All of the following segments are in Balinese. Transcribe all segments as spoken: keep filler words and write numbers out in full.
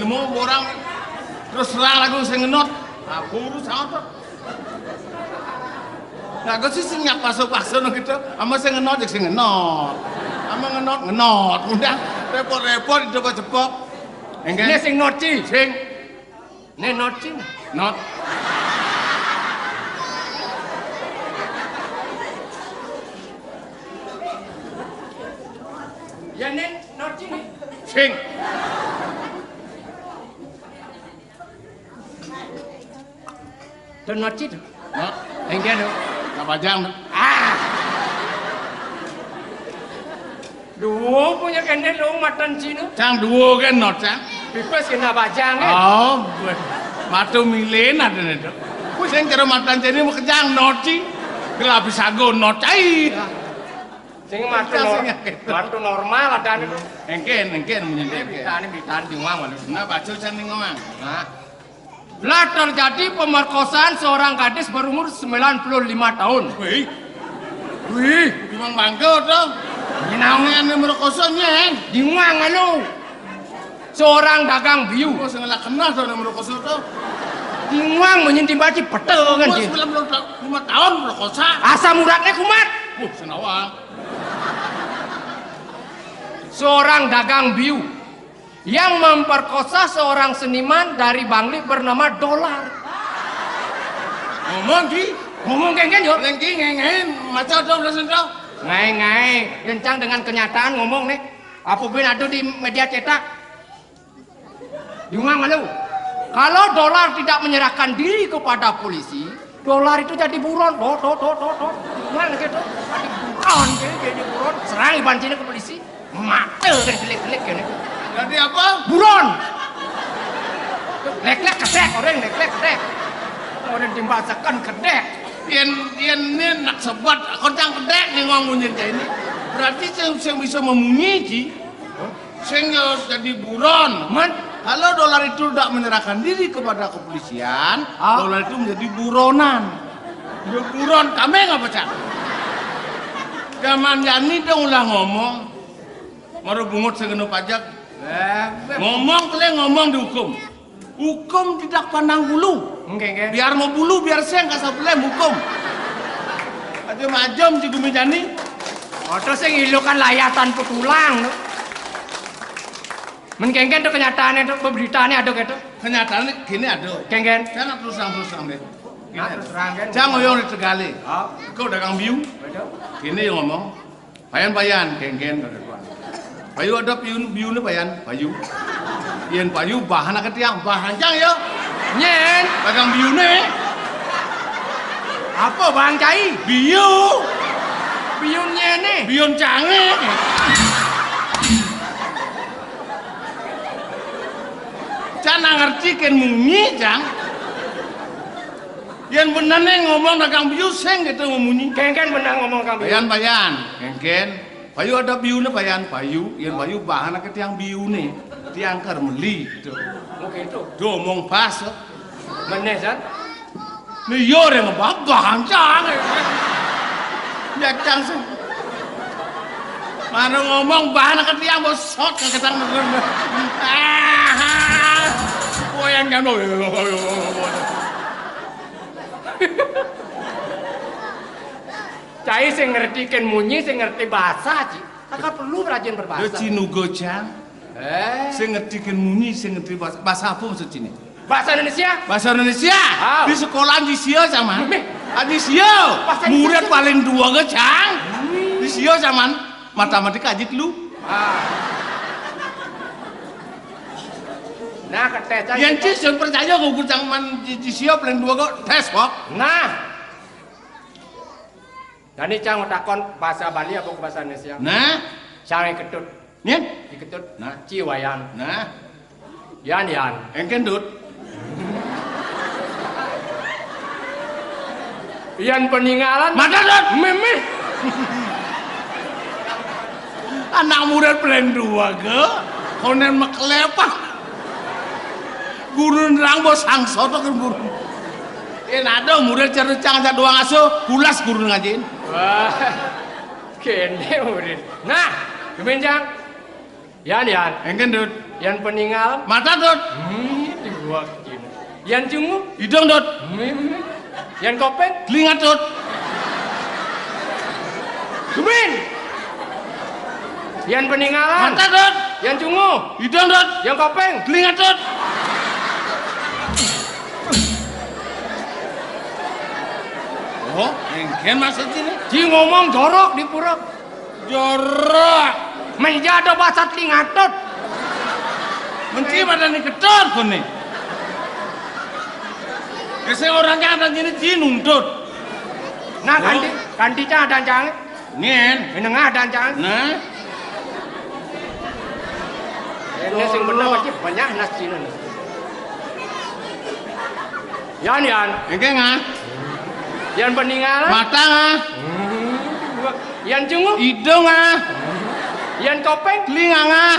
Mau orang terus terang lagu sing ngenot. Nah, buru saut. Nah, aku sih sing nyak paksa-paksa no gitu. Ama sing ngenot, sing ngenot. Ama ngenot, ngenot. Udah repot-repot itu cepok. Enggak. Ini sing not, Ci. Sing. Ini not, Ci. Not. Ya, ini not, Ci. Sing. Don not, Ci. Not. Enggak, no. Nggak pajang, no. Ah. Duo punya kene lo matan Cina. Cang duo kan not, Cang. Bebas kena bajang, eh. Oh, gue. Matu milin ada nih, Dok. Gue sing cara matan Cina mau kejang not, Ci. Gelap bisa go not, Ci. Ya. Sing matu Cang, nor-, sing ya, gitu. Matu normal ada nih. Engken, engken, menyentuh, engken. Kita ini bitahan di uang, malu. Nah, baca Cang nih ngomong. Nah. Lah terjadi pemerkosaan seorang gadis berumur sembilan puluh lima tahun. Wih. Wih, memang bangga tuh. Ini naon? Ini anu merkosa, Nyeng. Di uang, malu. Seorang dagang biu. Oh, sengaja kenal tuh anu merkosa tuh. Di uang menyinti baci petel kan dia. Sembilan puluh lima tahun merkosa. Asam uratnya kumat. Wah, senawang. Seorang dagang biu yang memperkosa seorang seniman dari Bangli bernama Dolar. Ngomong, Ki. Ngomong, Kengken, yo. Lengki, ngengen, maca do, belas do. Ngai, ngai, kencang dengan kenyataan ngomong, nih. Apa ben ada di media cetak? Di uang, malu. Kalau Dolar tidak menyerahkan diri kepada polisi, Dolar itu jadi buron. Do, do, do, do, do. Di uang gitu. Jadi buron, jadi, jadi buron. Serang iban sini ke polisi. Mate kan kelik-kelik gini. Jadi apa? Buron. Lek-lek kedek, orang lek-lek kedek. Orang timbasakan kedek. Yen, yen ini nak sebut, koncang kedek nih ngomong ini. Berarti sing, sing bisa memunyi, Ji. Sing ya jadi buron. Man? Kalau Dolar itu tidak menyerahkan diri kepada kepolisian, ah, Dolar itu menjadi buronan. Ya buron, kami nggak pecah. Zaman Yani dong ulah ngomong. Maro bungut sing kena pajak. Eh, ngomong, kalian ngomong dihukum. Hukum tidak pandang bulu. Nggih, nggih. Biar mau bulu, biar seng kasar pelem hukum. Aja majom si gumi jani. Oto sing ilukan layatan petulang. Men kengken tuh kenyataannya tuh, pemberitaannya ada gitu. Kenyataannya gini ada. Kengken. Saya nak terus terang, terus terang deh. Gini. Nah, terus terang kan. Jangan ngoyong di Tegali. Oh. Kau dagang biu. Betul. Gini yang ngomong. Payan, payan, kengken, kata tuan. Payu ada piun, biune payan, payu. Yen payu, bahan ke tiang, bahan cang ya. Nyen. Dagang biune. Apa, Bang Cai? Biu. Biun nyene. Biun cange. Cang ngerti ken munyi, Cang. Yen benane ngomong dagang biu, sing gitu memunyi. Kengken benar ngomong kang biu. Payan, payan. Kengken. Payu ada biune, payan. Payu. Yen payu bahan ke tiang biune. Tiang kar meli gitu. Oke itu. Do omong pas. Meneh, San? Nih, yo, yang bahan cang. Ya, cang sih. Mana ngomong bahan ke tiang, bosot ke ketang. Ah, koyang kan. Cai sing ngerti ken munyi, sing ngerti bahasa, Ci. Kakak perlu rajin berbahasa. Yo, Ci Nugo, Cang. Eh. Sing ngerti ken munyi, sing ngerti bahasa. Bahasa apa maksud Ci ini? Bahasa Indonesia. Bahasa Indonesia. Ah. Di sekolah di sio zaman. Meh. Ah, di sio. Bahasa Indonesia. Murid paling dua ke, Cang. Hmm. Di sio zaman. Matematika aja lu. Ah. Nah, ketes aja. Yang Ci, yang percaya kok zaman di, di sio paling dua kok tes kok. Nah. Dani cang takon bahasa Bali apa bahasa Indonesia? Nah. Cang iketut. Nyen? Iketut. Nah. Ci wayan. Nah. Yan, yan. Engken, Dut. Yan peninggalan. Mata, Dut. Mimih. Anak murid paling dua ke. Konen meklepah. Guru nerang bos angso to kan guru. Yen ada murid cerita cang aja doang aso, pulas guru ngajiin. Wah, kene murid. Nah, kemenjang. Yan, yan. Éngkén, Dut. Yan peningal. Mata, Dut. Hmm, dibuak cina. Yan cungu. Idung, Dut. Hmm. Yan kopéng. Telinga, Dut. Dumin. Yan peningalan. Mata, Dut. Yan cungu. Idung, Dut. Yan kopéng. Telinga, Dut. Oh, éngkén maksud ini? Ci ngomong jorok di pura. Jorok. Menjado basat lingatut. Menci pada ni ketut koné. Kese orang yang ada gini ci nuntut. Nah, oh. Kanti, kanti cang ada cang. Nyen. Menengah ada cang. Nah. Ini sing bener lagi banyak nas cina nih. Yan, yan. Éngkén, ah. Yan peningal. Mata, ah. Hmm. Yan cungu. Idung, ah. Yan kopéng. Telinga, ah.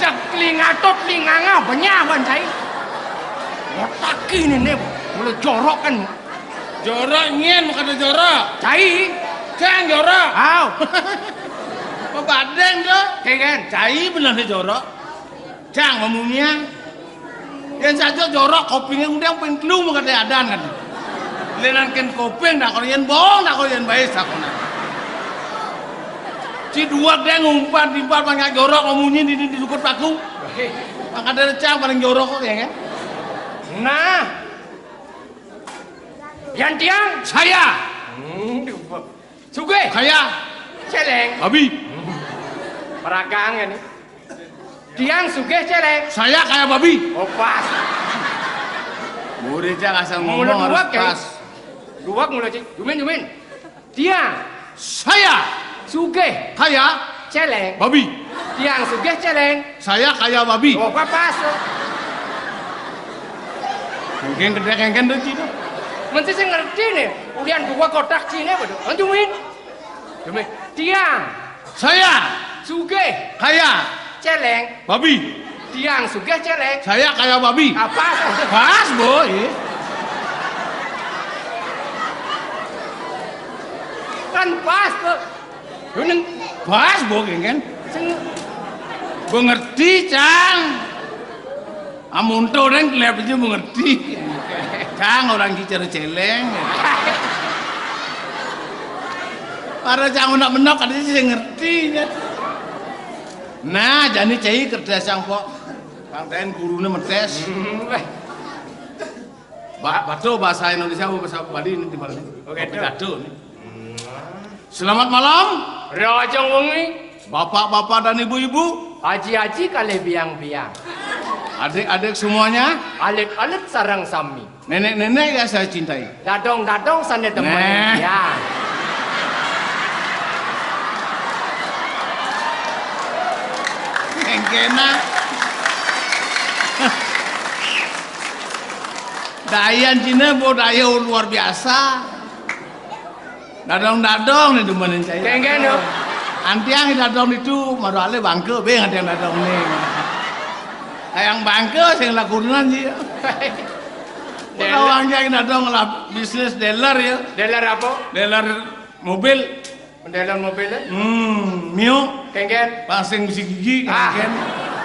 Jak telinga to telinga ngah banyak ban cai. Otak ini nih, mulai jorok kan. Jorok nyén, bukan jorok. Cai. Cang jorok. Aw. Pabadeng to. Kéngkén. Cai bener né jorok. Cang mamunyian. Yén saja jorok kopingé undang ping telu mengkate adan kan. Lénan kén koping dah kalau yén bohong dah kalau yén baé sakona. Ci dua dé ngumpat timpat banyak jorok mamunyi di di lukut paku. Maka dari cang paling jorok kok ya kan. Nah. Yan tiang. Saya. Hmm, diubah. Sugih. Kaya. Céléng. Babi. Paragang ya nih. Tiang sugih céléng. Saya kaya babi. Oh, pas. Murid yang asal ngomong harus pas. Duak mulu, Ci. Dumin, dumin. Tiang. Saya. Sugih. Kaya. Céléng. Babi. Tiang sugih céléng. Saya kaya babi. Oh, pas. Mungkin gedé kéngkén to, Ci. Mesti sing ngerti nih. Ulian dua kotak Cina betul. Lanjutin. Dumin. Tiang. Saya. Sugih. Kaya. Céléng. Babi. Tiang sugih céléng. Saya kaya babi. Ah, pas. Pas, boy. Kan pas to. Yo neng pas, boy, kan. Sing mengerti, Cang. Amun to neng klep aja mengerti. Cang orang kicer céléng. Para cang unak menok ada sih ngerti. Nah, jani cai kertas yang kok. Kang Ten gurunya metes. Hmm, eh. Ba bato bahasa Indonesia apa bahasa Bali ini di mana? Oke, pidato nih. Selamat malam. Rahajeng wengi. Bapak-bapak dan ibu-ibu. Aji-aji kalih biang-biang. Adik-adik semuanya. Alit-alit sareng sami. Nenek-nenek yang saya cintai. Dadong-dadong sané demen. Nah. Ya. Kéngkéna. Dayan Cina bo daya luar biasa. Dadong-dadong nih demenin saya. Kéngkén, yo. Antiang dadong itu maru alé bangké bé antiang dadong nih. Hayang bangké sing lakunan sih. Dealer. Kawang yang dadong lah bisnis dealer ya. Dealer apa? Dealer mobil. Pendealer mobil ya? Hmm, Mio. Kéngkén. Pasing bisi gigi, ah. Kéngkén.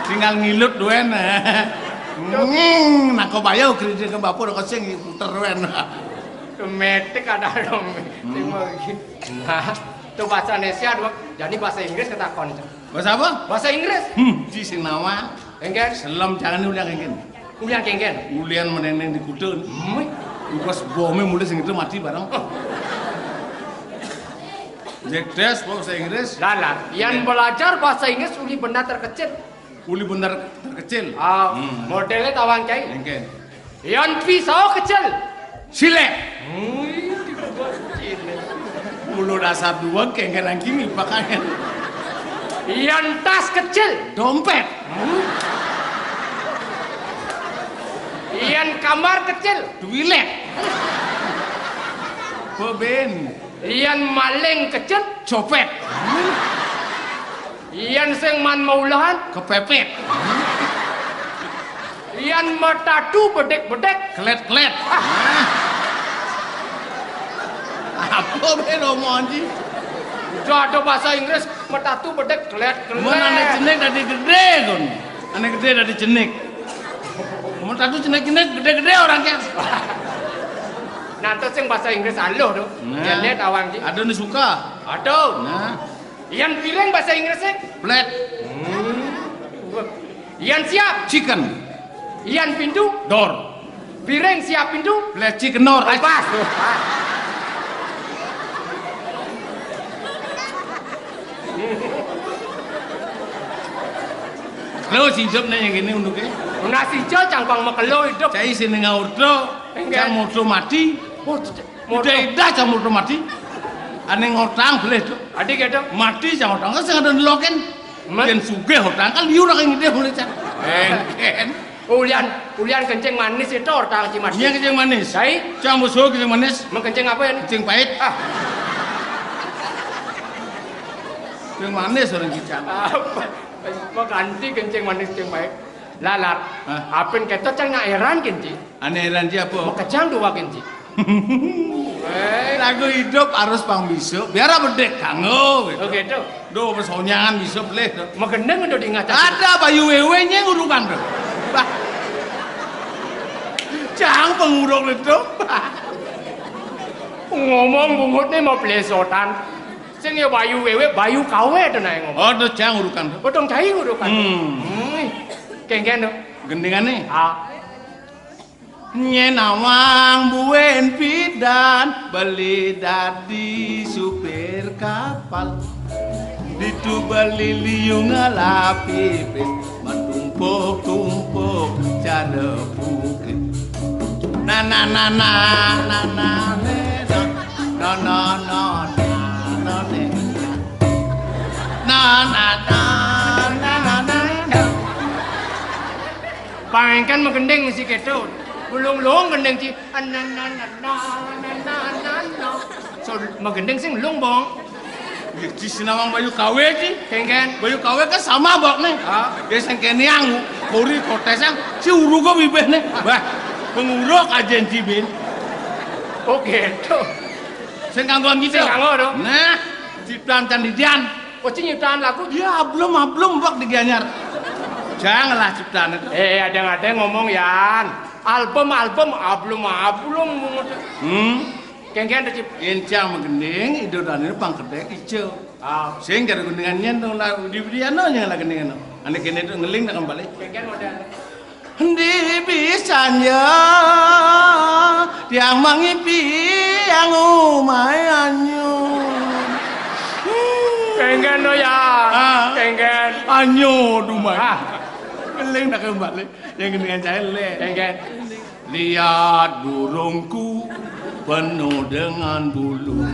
Tinggal ngilut duen. Hmm, nako bayo kredit ke bapak udah kesing puter duen. Metik ada dong. Hmm. Sing mau gini. Nah, tuh bahasa Indonesia dua. Jadi bahasa Inggris ketakon. Bahasa apa? Bahasa Inggris. Hmm, di sing nama. Kéngkén. Selem jangan ulian kéngkén. Ulian kéngkén. Ulian meneneng di kuda. Hmm. Ugas bomé mulai sing itu mati bareng. Oh. Jedes bahasa Inggris. Lalat. Yang belajar bahasa Inggris uli benar terkecil. Uli benar terkecil. Ah, hmm. Modelnya tawang cai. Kéngkén. Yan pisau kecil. Silek. Wih, mulu dasar dua kéngkén lagi nih pakaian. Yan tas kecil. Dompet. Yan kamar kecil. Duilet. Beben. Yan maling kecil. Copet. Yan sing man maulahan. Kepepet. Yan matatu bedek-bedek. Kelet-kelet. Ah. Ah, Oh, beda, Mon, Ji. Udah ada bahasa Inggris, metatu bedek kelet-kelet. Mun ané cenik dadi gedé, kon. Ané gedé dadi cenik. Mun tatu cenik-cenik, gedé-gedé orang kan. Nah, terus sing bahasa Inggris aluh tuh. Nah. Yén lihat awang, Ji. Ada nih suka. Aduh. Nah. Yén piring bahasa Inggrisnya? Plate. Hmm. Yén siap? Chicken. Yén pintu? Door. Piring siap pintu? Plate, chicken, door. Pas. Lo sincep nih yang ini unduké. Nah, sincep cangpang mekelo hidup. Cai sini ngaurdo, enggak. Cang modo mati. Oh, modo. Udah idah cang modo mati. Ané ngortang boleh, Dok. Adi gitu. Mati cang ngortang, kan sing ada nelokin. Mas. Yén sugih ngortang, kan liur akan ngidih mulai cang. Engken. Ulian, ulian kencing manis itu ngortang, Ci Mati. Iya, kencing manis. Sai? Cang musuh kencing manis. Emang kencing apa ya? Kencing pahit. Ah. Kencing manis orang kicang. Apa? Mau ganti kencing manis, kencing pahit. Lalat. Hah? Apin keto cang nak heran, kencing. Ané heran, Ci, apa? Makejang dua, kencing. Eh, lagu hidup harus pang bisa. Biar apa dek kanggo gitu. Oh, gitu. Duh, pesonyangan bisa boleh tuh. Magendeng udah diingat. Ada bayu wewe nyé ngurukan tuh. Bah. Cang pengurung itu. Ngomong bungut nih mau pelesotan. Sing ya bayu wewe, bayu kawe tuh naik ngomong. Oh, tuh cang urukan tuh. Potong cai urukan. Hmm. Hmm. Kengken tuh. Gendingan nih. Ah. Nyén awang buin pidan beli dadi supir kapal. Ditu beli liu ngelapi pit, matumpuk-tumpuk cara bukit. Na na na na na na ne, na na na na na ne. Na na na na na na. Pangengken magending mesti keto. Ulung-ulung gending, Ci. Anananana, anananana. So, magending sing lung, Bong. Ya, Ci, sinawang bayu kawe, Ci. Kengken. Bayu kawe kan sama bok nih. Ah. Ya sing kene ang kori kotes ang si urugo bibih nih. Bah, penguruk aja, Ci, bin. Oh, gitu. Sing kanggoan gitu. Sing kanggo, dong. Nah, ciptaan candidian. Oh, Ci nyiptaan lagu? Ya, belum, belum bok di Gianyar. Janganlah ciptaan itu. Eh, ada-ada ngomong, Yan. Album, album, ablum, ablum. Hmm. Kengken tuh, Cip. Encang magending, ido danir pangkedek ijo. Ah. Sing jare gendingan nyén dong lah, di, di anu nyén lah gendingan. Ané kene tuh ngeling nak kembali. Kengken modal. Endi pisan ya, tiang mangipi yang umai anyu. Kengken no ya. Ah. Kengken. Anyu dumai. Ah. Ngeling nak kembali. Yang gendingan cair le. Kengken. Lihat burungku penuh dengan bulu,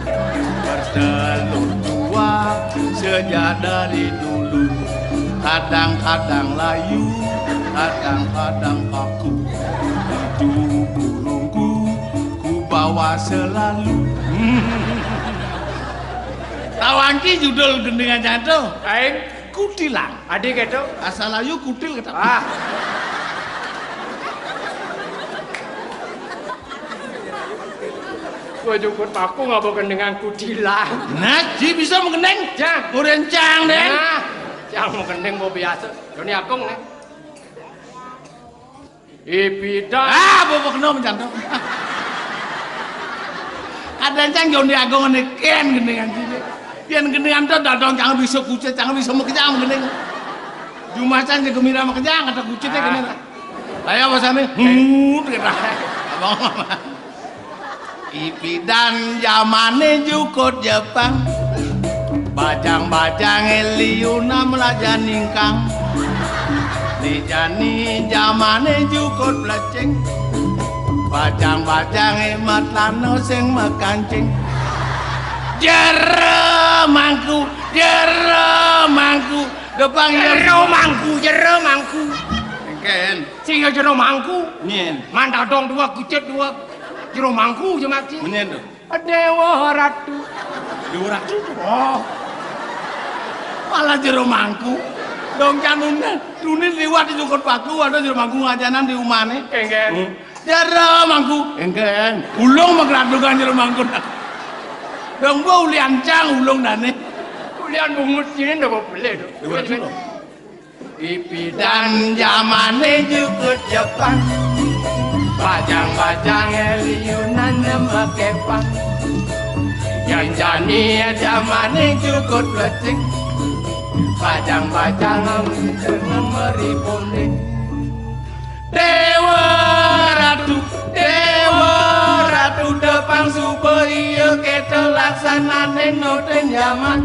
bertelur dua sejak dari dulu. Kadang-kadang layu, kadang-kadang kaku. Itu burungku ku bawa selalu. Tawanki judul gendingan canto. Aing. Kutilang. Adi keto. Asal ayu kutil keto. Ah. Gua jukut paku ngapa gendingan kutilang. Nah, Ci bisa magending. Cang. Urencang deh. Nah, cang magending mau biasa. Doni Agung nih. Ipidan. Ah, bobok no mencantum. Kadang cang Doni Agung ini ken gendingan sini. Yen gendingan tuh dadong cang bisa kucit, cang bisa makejang gending. Jumah cang jago mira makejang kata kucitnya kena. Lah ya, apa sana? Hut kata. Abang. Ipidan jamané jukut Jepang. Bajang-bajangé liuna melaja ningkang. Dijani jamané jukut plecing. Bajang-bajangé matlano sing makancing. Jero mangku, jero mangku. Depang ya. Jero mangku, jero mangku. Engken. Sing ya jero mangku. Nyen. Mandadong dua, kucit dua. Jero mangku, jemak, Ci. Nyen tuh. Dewa Ratu. Dewa Ratu. Oh. Malah jero mangku. Dong canune, duni liwat di jukut paku, ada jero mangku ngajanan di umane. Engken. Hmm. Jero mangku. Engken. Ulung magradungan jero mangku. Lho, mbok ulian cang ulung nane. Ulian bungut kene napa boleh to? Lho, aduh, lho. Ipidan jamane jukut Jepang. Bajang-bajang eliunan makepang. Yan jani jamane jukut lecing. Bajang-bajang eliunan meripuning. Dewa Ratu, Dewa Ratu, depang suba iya keta laksanane noten jaman.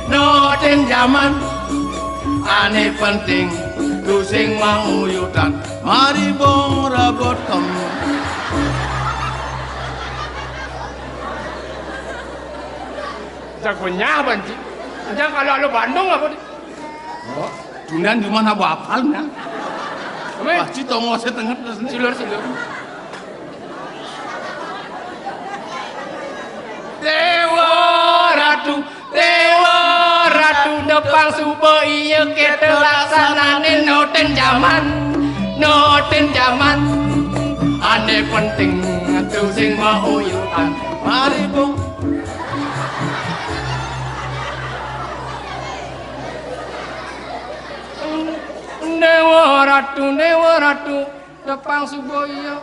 Noten jaman. Ane penting tusing mauyutan. Mari bong rebut kem. Jagonya banci. Jangan kalau lu Bandung apa di? Oh, dunan cuma apa apalnya? Apa? Pasti tongo setengah terus nih. Silur, silur. Dewa Ratu, Dewa Ratu, depang suba iya keta laksanane noten jaman, noten jaman. Ane penting tusing mauyutan. Mari bong. Dewa Ratu, Dewa Ratu, depang suba iya.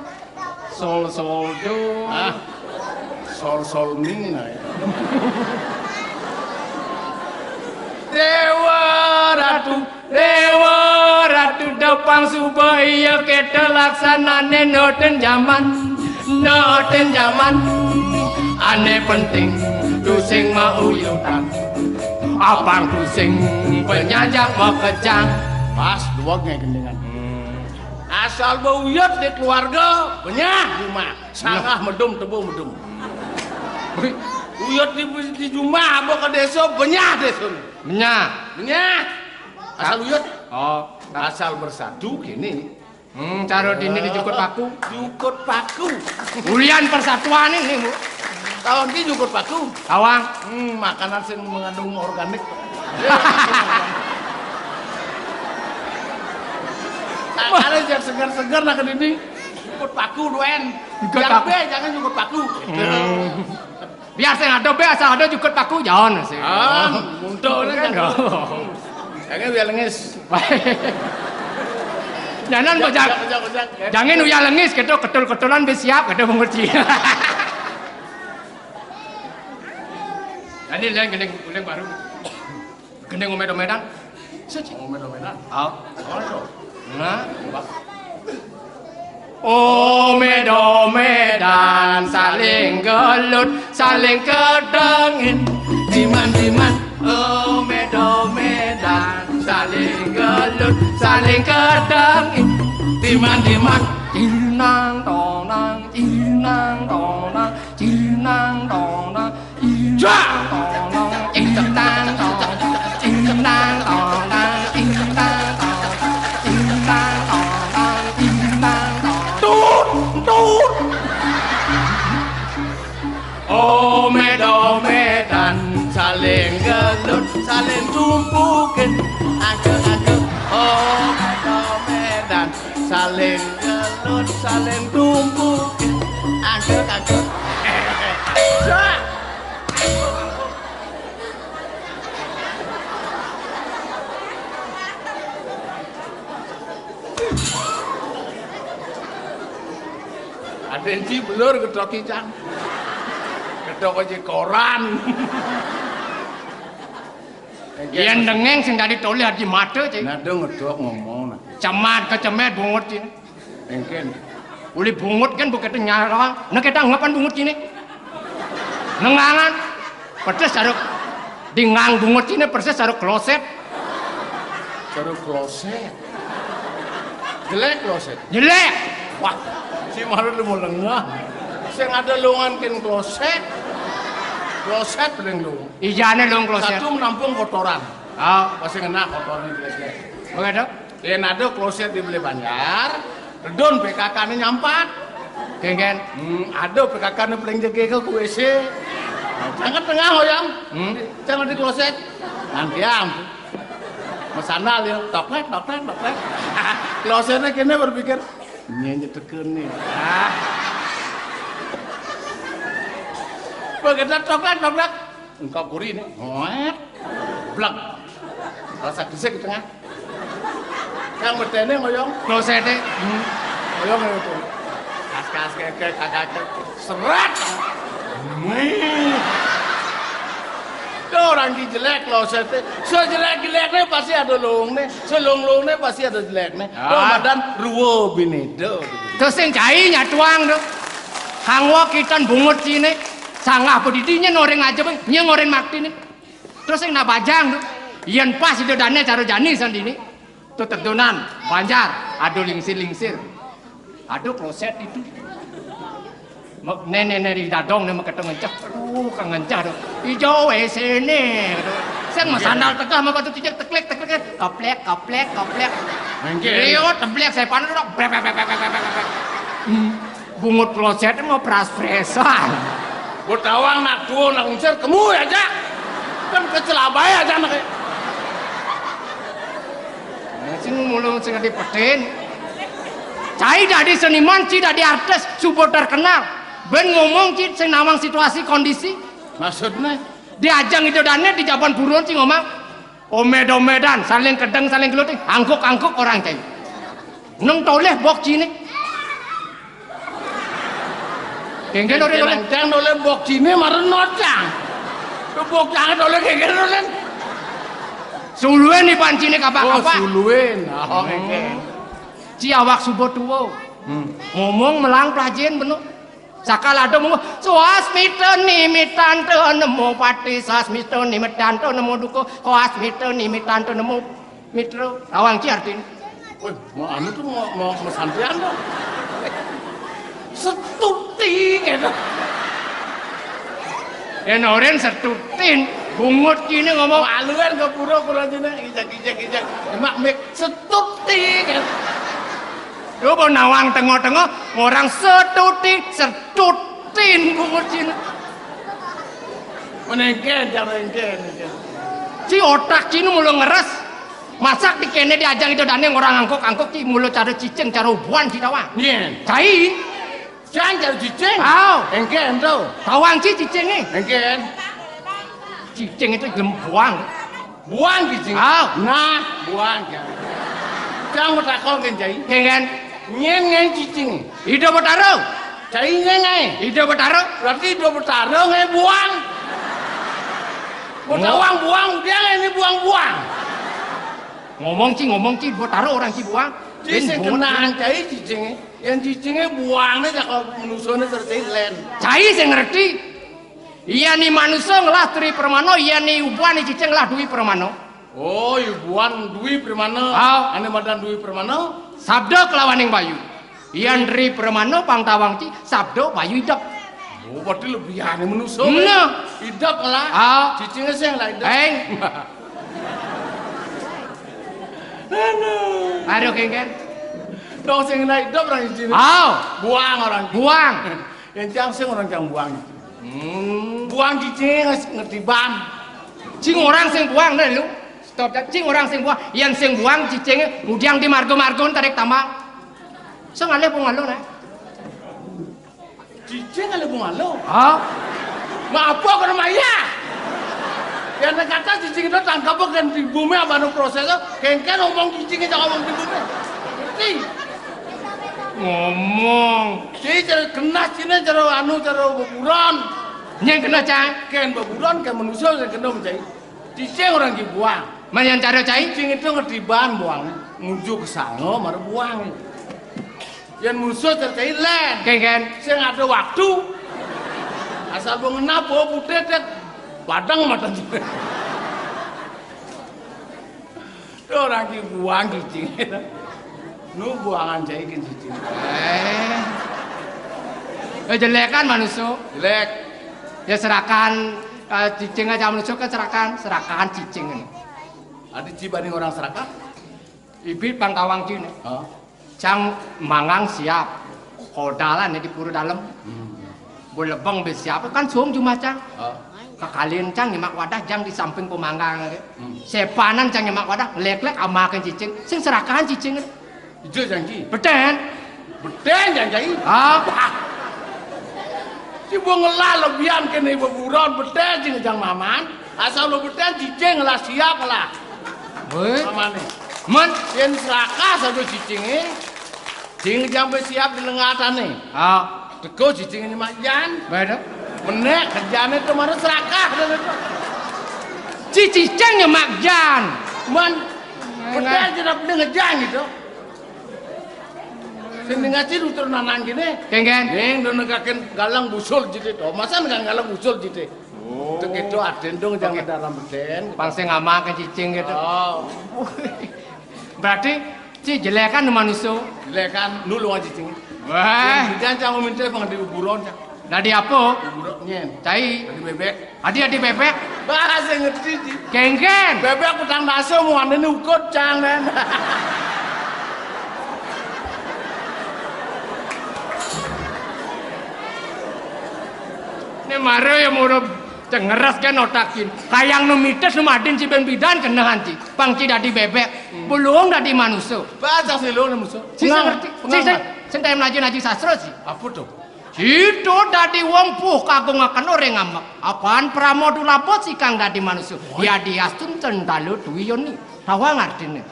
Sol sol do. Ah. Sol sol ming, nah, ya. Dewa Ratu, Dewa Ratu, depang suba iya keta laksanane noten jaman, noten jaman. Ane penting tusing mauyutan. Abang tusing penyanjak makejang. Pas duweg ngai gendingan. Asal beuyut di keluarga, benyah jumah. Sanggah medum, tebu medum. Uyut di, di jumah, aba ka desa, benyah desa. Benyah. Benyah. Asal uyut. Oh. Asal bersatu kene. Hmm, cara dini dijukut paku. Jukut paku. Ulian persatuan ini, Bu. Tawang ki jukut paku. Tawang. Hmm, makanan sing mengandung organik. Ada yang segar-segar nak ke dini. Jukut paku, duen. Jukut paku. Be, jangan jukut paku. Hmm. Biar sing ada be, asal ada jukut paku, jangan sih. Ah, muntul kan. Jangan biar lengis. Jangan bojak. Jangan uyah lengis, gitu, ketul-ketulan be siap, gitu, mengerti. Jadi, leng, leng, leng baru. Gending omed-omedan. Siji. Omed-omedan. Ah. Apa to? Nah, coba. Omed-omedan saling gelut, saling kedengin. Diman-diman. Omed-omedan saling gelut, saling kedengin. Diman-diman. Cinang tonang, cinang tonang, cinang tonang. Jak! Tut, tut. Omed-omedan, saling gelut, saling tumpukin. Aduh, aduh. Omed-omedan, saling gelut, saling tumpukin. Aduh, aduh. Jak! Ada yang ci belur gedok cang. Gedok aja koran. Yen dengeng sing dadi tolih adi mata, Cik. Nah, dong ngedok ngomong, nah. Cemat kecemet bungut, Cik. Engken. Uli bungut kan bukete nyara. Nah, kita anggapan bungut kene. Nengangan. Persis karo dingang bungut kene persis karo kloset. Karo kloset. Jelek kloset. Jelek. Wah, si marut lu mau lengah. Sing ada longan ken kloset. Kloset paling lu. Ijane long kloset. Satu menampung kotoran. Ah. Pasti kena kotoran jelek-jelek. Oke, Dok. Yen ada kloset di Beli Banjar, redon P K K-ne nyampat. Kengken. Hmm, ada P K K-ne paling jege ke W C. Jangan tengah, Hoyong. Hmm. Jangan di kloset. Nanti am. Mesandal ya, toklet, toklet, toklet. Klosetnya kene berpikir, "Nyenye teken nih." Ah. Begitu toklek, toklek. Engkau kuri ini. Ngoet. Blek. Rasa gesek di tengah. Yang medene ngoyong. Klosete. Hmm. Ngoyong itu. Kas-kas keke, kakak keke. Seret. Wih. Itu orang ki jelek klosete. Sejelek-jeleknya pasti ada lungnya. Selung-lungnya pasti ada jeleknya. Ah. Ramadan ruwo bini do. Terus sing cai nyatuang do. Kangwa kitan bungut cine. Sanggah pedidi nyeng oreng aja, Bang. Nyeng oreng maktine. Terus sing nak bajang do. Yen pas ida dane cara jani sandini. Tuh tedunan, Banjar, ado lingsir-lingsir. Ado kloset itu. Mek-, nenek-nenek di dadong ne meketeng ngencah. Aduh, kang ngencah do. Ijo W C ne. Sing mesandal tegah ma batu tijak teklek, teklek, keplek, keplek, keplek. Mengke. Iyo, teblek saya panen do. Brek, brek, brek. Hmm. Bungut kloset mau pras-presan. Botawang nak tuo nak unsir kemu aja. Kan kecelabai aja nak. Nah, sing mulung sing dipetin. Cai dadi seniman, ci dadi artis, suba terkenal. Ben ngomong ci sing nawang situasi kondisi. Maksudnya? Di ajang ida dane di jaban buron ci ngomong. Omed-omedan, saling kedeng, saling geluting, angkuk-angkuk orang cai. Neng toleh bok cine. Kengken ore toleh. Nang toleh bok cine maren nocang. Bok cang toleh kengken toleh. Suluen ni pancine kapak-kapak. Oh, suluen. Oh, kengken. Ci awak suba tuwa. Hmm. Ngomong melang plajen beno. Sakal ada mung, "Swasmita nimitanto nemo pati, swasmita nimitanto nemo duka, swasmita nimitanto nemo mitra." Tawang ci artine. Woi, mau anu tuh mau, mau, mau santrian dong. Setuti gitu. Yen oren setutin, bungut kini ngomong. Aluan ke pura kula jene ijak-ijak ijak. Emak mik setuti gitu. Yo, mau nawang tengah-tengah, orang setuti, setutin bungut cina. Menengken, jangan menengken. Ci otak cina mulu ngeres. Masak di kene di ajang ida dane orang angkok-angkok ci mulu cara cicing, cara ubuan ci tawang. Iya. Cai. Cang cara cicing. Aw. Engken tuh. Tawang ci cicing nih. Engken. Cicing itu gelem buang. Buang cicing. Ah. Nah, buang ya. Cang mau takon kan cai. Kengen. Nyen ngen cicing. Ida Betara. Cai ngen ngai. Ida Betara. Berarti Ida Betara ngai buang. Mau tawang buang, dia ngai ini buang-buang. Ngomong ci, ngomong ci, Betara orang ci buang. Ci sing kenaan cai cicing. Yang cicinge buangne cak menusone terus len. Cai sing ngerti. Iya ni manusa ngelah Tri Permana, iya ni ubuan ni cicing ngelah Dwi Permana. Oh, ubuan Dwi Permana. Ah. Ane madan Dwi Permana. Sabda kelawaning bayu. Iya Tri Permana pang tawang ci, sabda bayu idep. Oh, berarti lebih ane manusa. Nah. Idep ngelah. Ah. Cicinge sing ngelah idep. Eng. Aduh. Aduh, kengken. Dong sing ngelah idep orang cicing. Ah. Buang orang. Buang. Yang cang sing orang cang buang. Hmm. Buang cicing ngerti ban. Cing orang sing buang nih lu. Stop ya. Cing orang sing buang. Yang sing buang cicing ngudiang di margo-margo tarik tambang. Sing alih pun ngalu nih. Cicing alih pun ngalu. Hah? Maaf kok maya. Yang kata cicing itu tangkap kan di bumi apa anu proses itu. Kengken ngomong cicing itu ngomong di bumi. Ngerti? Ngomong. Ci cara kena sini cara anu cara beburon. Nyeng kena cai. Ken beburon ken manusia yang kena mencai. Cicing orang dibuang. Mayan cara cai. Cicing itu ngerti ban buang. Ngujuk ke sana mara buang. Yang musuh cara cai len. Ken ken. Sing ada waktu. Asal mau ngena bawa putih dek. Badang mata juga. Itu orang ki buang cicing. Nu buangan cai ke cicing. Eh. Eh, jelek kan manusia. Jelek. Ya serakan, eh, cicing aja manusia kan serakan, serakan cicing. Ada ci banding orang serakan? Ibit pang tawang cine. Hah? Cang mangang siap. Kodalan ya di pura dalam. Hmm. Boleh bang be siap kan suung cuma cang. Hah? Kekalin cang nyemak wadah jang di samping pemanggang. Hmm. Sepanan cang nyemak wadah, lek-lek amakan cicing, sing serakahan cicing. Ijo janji. Beten. Beten janji. Ah. Coba ngelah lebihan kene beburon betel cing jang maman. Asal lo betel cicing lah siap lah. Woi. Mamane. Men, yen serakah saja cicinge. Cing jang be siap di lengatane. Ah, teko cicing ini Mak Jan. Bae dah. Menek kerjane to mare serakah dah to. Ci cicing ya Mak Jan. Men, betel jenap ngejan gitu. Sing ngaji lu terus nanang gini. Kengken. Ning do negaken galang busul jite to. Masa nang galang busul jite. Oh. Tek itu aden dong jangan dalam beden. Pang sing ngamaken cicing gitu. Oh. Berarti ci jelekan manusia. Jelekan nulung cicing. Wah. Jangan jangan minta bang di kuburan. Dadi apa? Kuburan nyen. Cai. Dadi bebek. Adi-adi bebek. Bahasa ngerti ci. Kengken. Bebek utang bakso mau ane ukut cang nen. Ini mare ya murub cengeres kan otakin. Kayang nu mites nu madin ci ben bidan kenehan ci. Pang ci dadi bebek. Belum dadi manusia. Bahasa sih lu manusia. Ci ngerti. Ci sing sing melaju naji sastra ci. Apa tuh? Sida dadi wong puh kagungaken ora ngamek. Apan pramodulabot sikang dadi manusa. Yadiastun ten dalu duwi yoni. Tawang artine.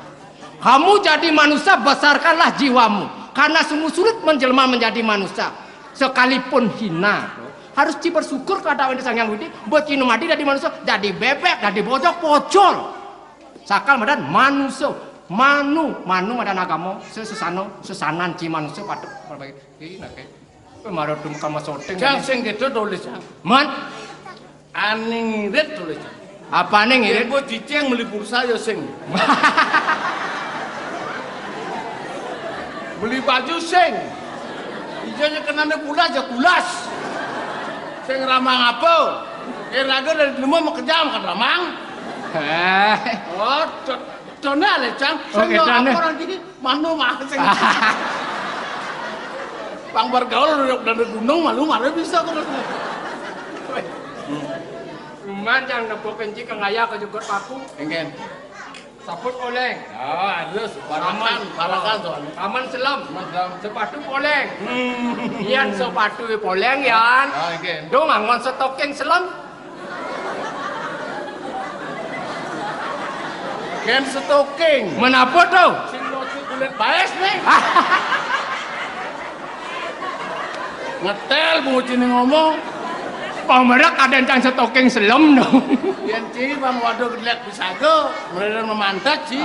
Kamu jadi manusia, besarkanlah jiwamu. Karena sungguh sulit menjelma menjadi manusia. Sekalipun hina, harus ci bersyukur kepada Sang Hyang Widi, buat ci numadi dadi manusia, dadi bebek, dadi bojok, pocol. Sakal madan manusa, manu, manu madan agama, sesana, sesanan ci manusa patut perbaiki. Iki nake. Kowe marang dum kama syuting. Jang sing gitu tulis, Jang. Man, Ani ngirit tulis, Jang. Apane ngirit? Yen kowe cicing meli pulsa ya sing. Beli baju sing. Iya ya kenane pulas ya pulas. Sing ramang apa? Yen raga dari dulu mau kejam kan ramang. Eh. Oh, do-, done ale, Jang. Oh, sing yo ketane. Apa orang iki? Manu mah sing. Pang bergaul dari gunung malu malu bisa terus. Cuman yang nepuk kenci ke ngaya ke jukut paku. Engken. Saput poleng. Oh, harus barakan, Paman. Barakan soalnya. Paman selam. Paman selam. Sepatu poleng. Hmm. Yan sepatu poleng, Yan. Ah, engken. Dong angon setoking selam. Gen setoking. Menapa to? Sing nyuci kulit baes nih. Ngetel bungut sini ngomong. Pamerak ada cang setoking selem no. Yen ci bang waduh gelek bisa go, mereka memantat ci.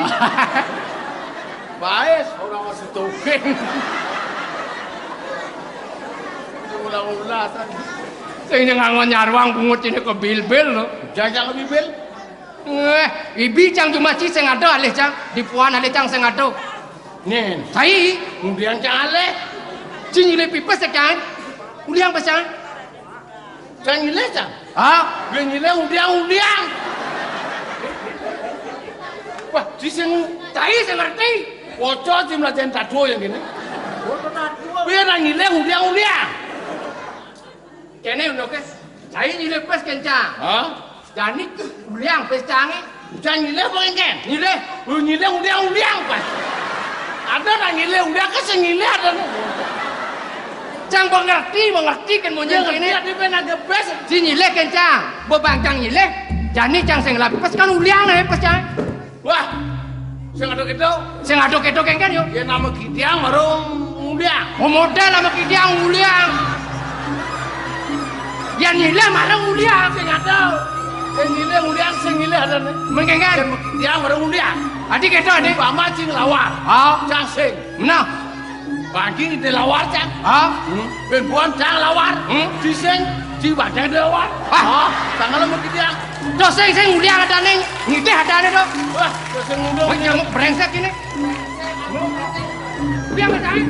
Baes orang masih setoking. Ulah-ulah tadi. Sing ngangon nyarwang bungut sini ke bilbil no. Jajak ke bilbil. Eh, ibi cang cuma ci sing ada alih cang, dipuan alih cang sing ada. Nen. Sai, undian cang alih. Ci nyilih pipes ya cang. Uliang pas cang. Cang nyilih cang. Ha? Gue nyilih undian undian. Wah, ci sing sai sing ngerti. Waca ci melajen tadu yang gini. Waca tadu. Gue nang nyilih undian undian. Kene ngono ke. Cai nyilih pes kencang. Hah? Jani uliang pes cange. Udah nyilih apa engken? Nyilih. Lu nyilih uliang uliang pas. Ada nang nyilih uliang ke sing nyilih ada nih. Cang mengerti, mengerti kan munyi. Dia ngerti kene. Ada ben ada pes. Si nyilih kencang. Bebang cang nyilih. Jani cang sing lapis kan uliang nih pes cang. Wah, sing ada gitu. Sing ada gitu kengken yo. Ya nama kidiang baru nguliang. Oh modal nama kidiang nguliang. Ya nyilih marang nguliang. Sing ada. Sing nyilih nguliang, sing nyilih ada nih. Mengkengken. Sing kidiang baru nguliang. Adi gitu adi. Umpama cing lawar. Ah. Cang sing. Nah. Bagi di lawar cang. Ha? Hmm. Ben buan cang lawar. Hmm. Di sing di badan di lawar. Ah. Ha? Tangan lo mesti dia. Terus sing sing nguliang ada ning. Ngitih ada nih dok. Wah, terus sing ngundung. Wah, kamu brengsek ini. Nguliang ada nih.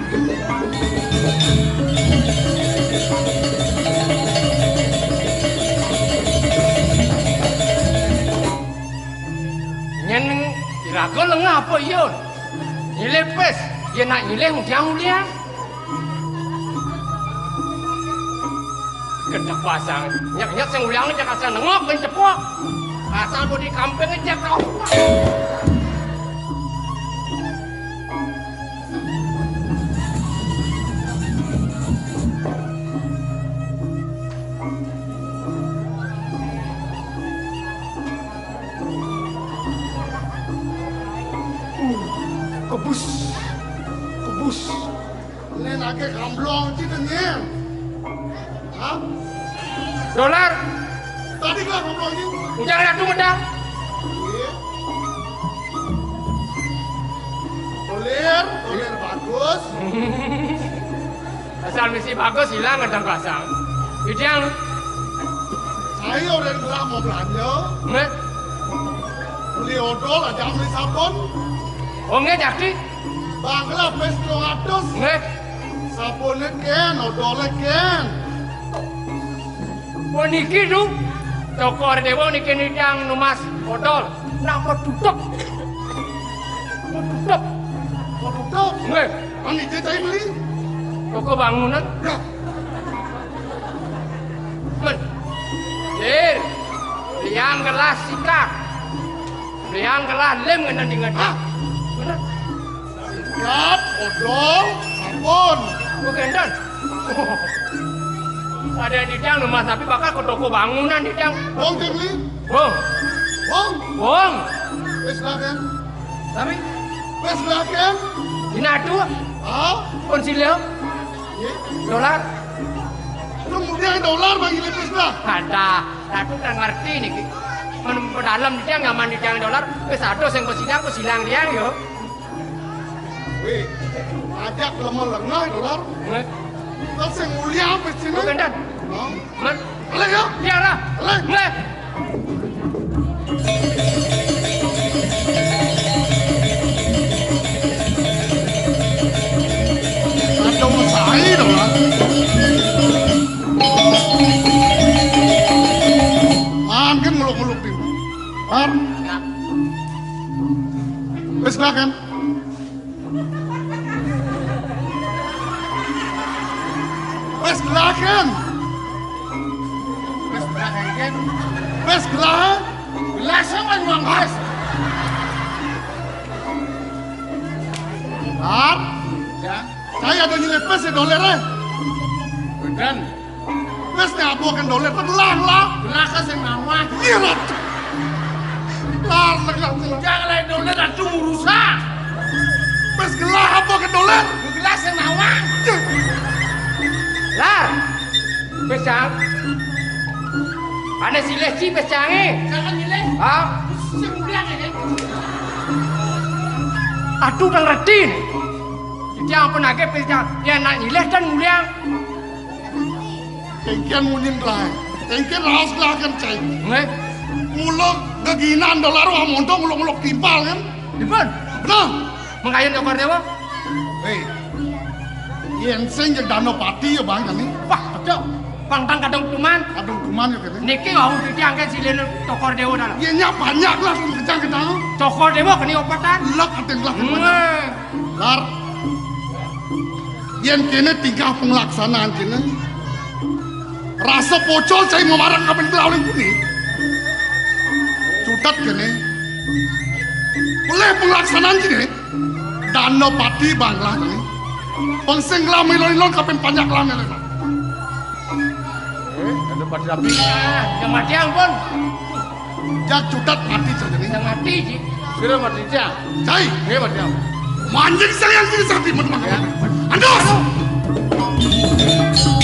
Nyen iraga lengah apa iya? Nyilih pes, yen nak nyilih ngudiang uliang. Gedek pasang, nyek-nyek sing uliang cek asal nengok ben cepok. Asal bodi kamping cek tau. Bus. Kebus. Nén aké kamblong ci tenyén. Hah? Dolar. Tadi gua kamblong ci. Ujang Ratu medang. Iya. Doler, doler bagus. Asal misi bagus, hilang kadang pasang. Idang. Saya orang gelap mau belanja. Nggih. Beli odol aja beli sabun. Oh, nggih, Cakti. Bangla pes telung atus. Nggih. Sabune kén, odole kén. Oh, niki, Du. Cokor Dewa niki nitang numas odol. Nak metutup. Metutup. Metutup. Nggih. Nang ije cai beli. Toko bangunan. Ya. Men. Dir. Liang gelas sikat. Liang gelas lem ngena dengan. Hah? Bener. Sikat, odol, sabun. Bukan, Dan. Ada di Dang rumah, tapi bakal ke toko bangunan di Dang. Wong cai beli. Wong. Wong. Wong. Wis lah kan. Tapi wis lah kan. Dina adu. Hah? Konsilio. Iya. Dolar. Lu mudah dolar bagi lepis lah. Ada. Ratu tak ngerti niki. Men pedalem dia nggak mandi tiang dolar. Wis ado sing pesidang, pesidang dia yo. Wih, ajak lemah lengah dolar. Nggih. Kan sing mulia apa sih? Bukan, Dan. Hah? Men. Leh ya? Iya lah. Leh. Leh. Ada usaha dong lah. Makan muluk-muluk di. Har. Wis lah kan? Wis gelahan. Wis gelahan. Wis gelahan. Gelas apa, Bang? Wis. Har. Ya. Saya ada nyelip pes ya doler, eh. Beneran. Wis nyabuaken doler, telah lah. Gelas sing nawah. Iya lah. Lar, lar, lar, lar. Jangan lain doler, aduh, rusak. Wis gelah apa ke doler? Gelas sing nawang. Lar. Wis, Cang. Ane silih ci wis, Cang, eh. Jangan nyilih. Hah? Sing mulia ini. Aduh, nang reti. Jadi apa nake wis, Cang? Ya nak nyilih dan mulia. Tengken munin lah. Tengken raos lah kan cai. Nggih. Muluk geginan dolar wah montong muluk-muluk timpal kan. Dipun. Bener. Mengayun Cokor Dewa. Hei. Yen sing jeg Danapati ya, Bang, kami. Wah, betul. Bang, tang kadung kuman. Kadung kuman ya, kene. Niki wau diangkat silih Cokor Dewa dalam. Yen nyak banyak lah, kejang-kejang. Cokor Dewa kene opatan. Lek ating lah. Nggih. Lar. Yen kene tingkah penglaksanaan kene. Rasa pocol cai mamarang kapen kelawling kuni. Cutat kene. Pelih penglaksanaan kene. Danapati banglah kene. Pengsing lah milon-milon kapen panjak lah milon. Eh, Danapati rapi. Ah, yang mati ampun. Jak cutat mati saja nih. Yang mati, Ji. Sudah mati, Ji. Cai. Nggih, mati. Manjing saya yang tidak sakti, mati, mati. Ya. Andos.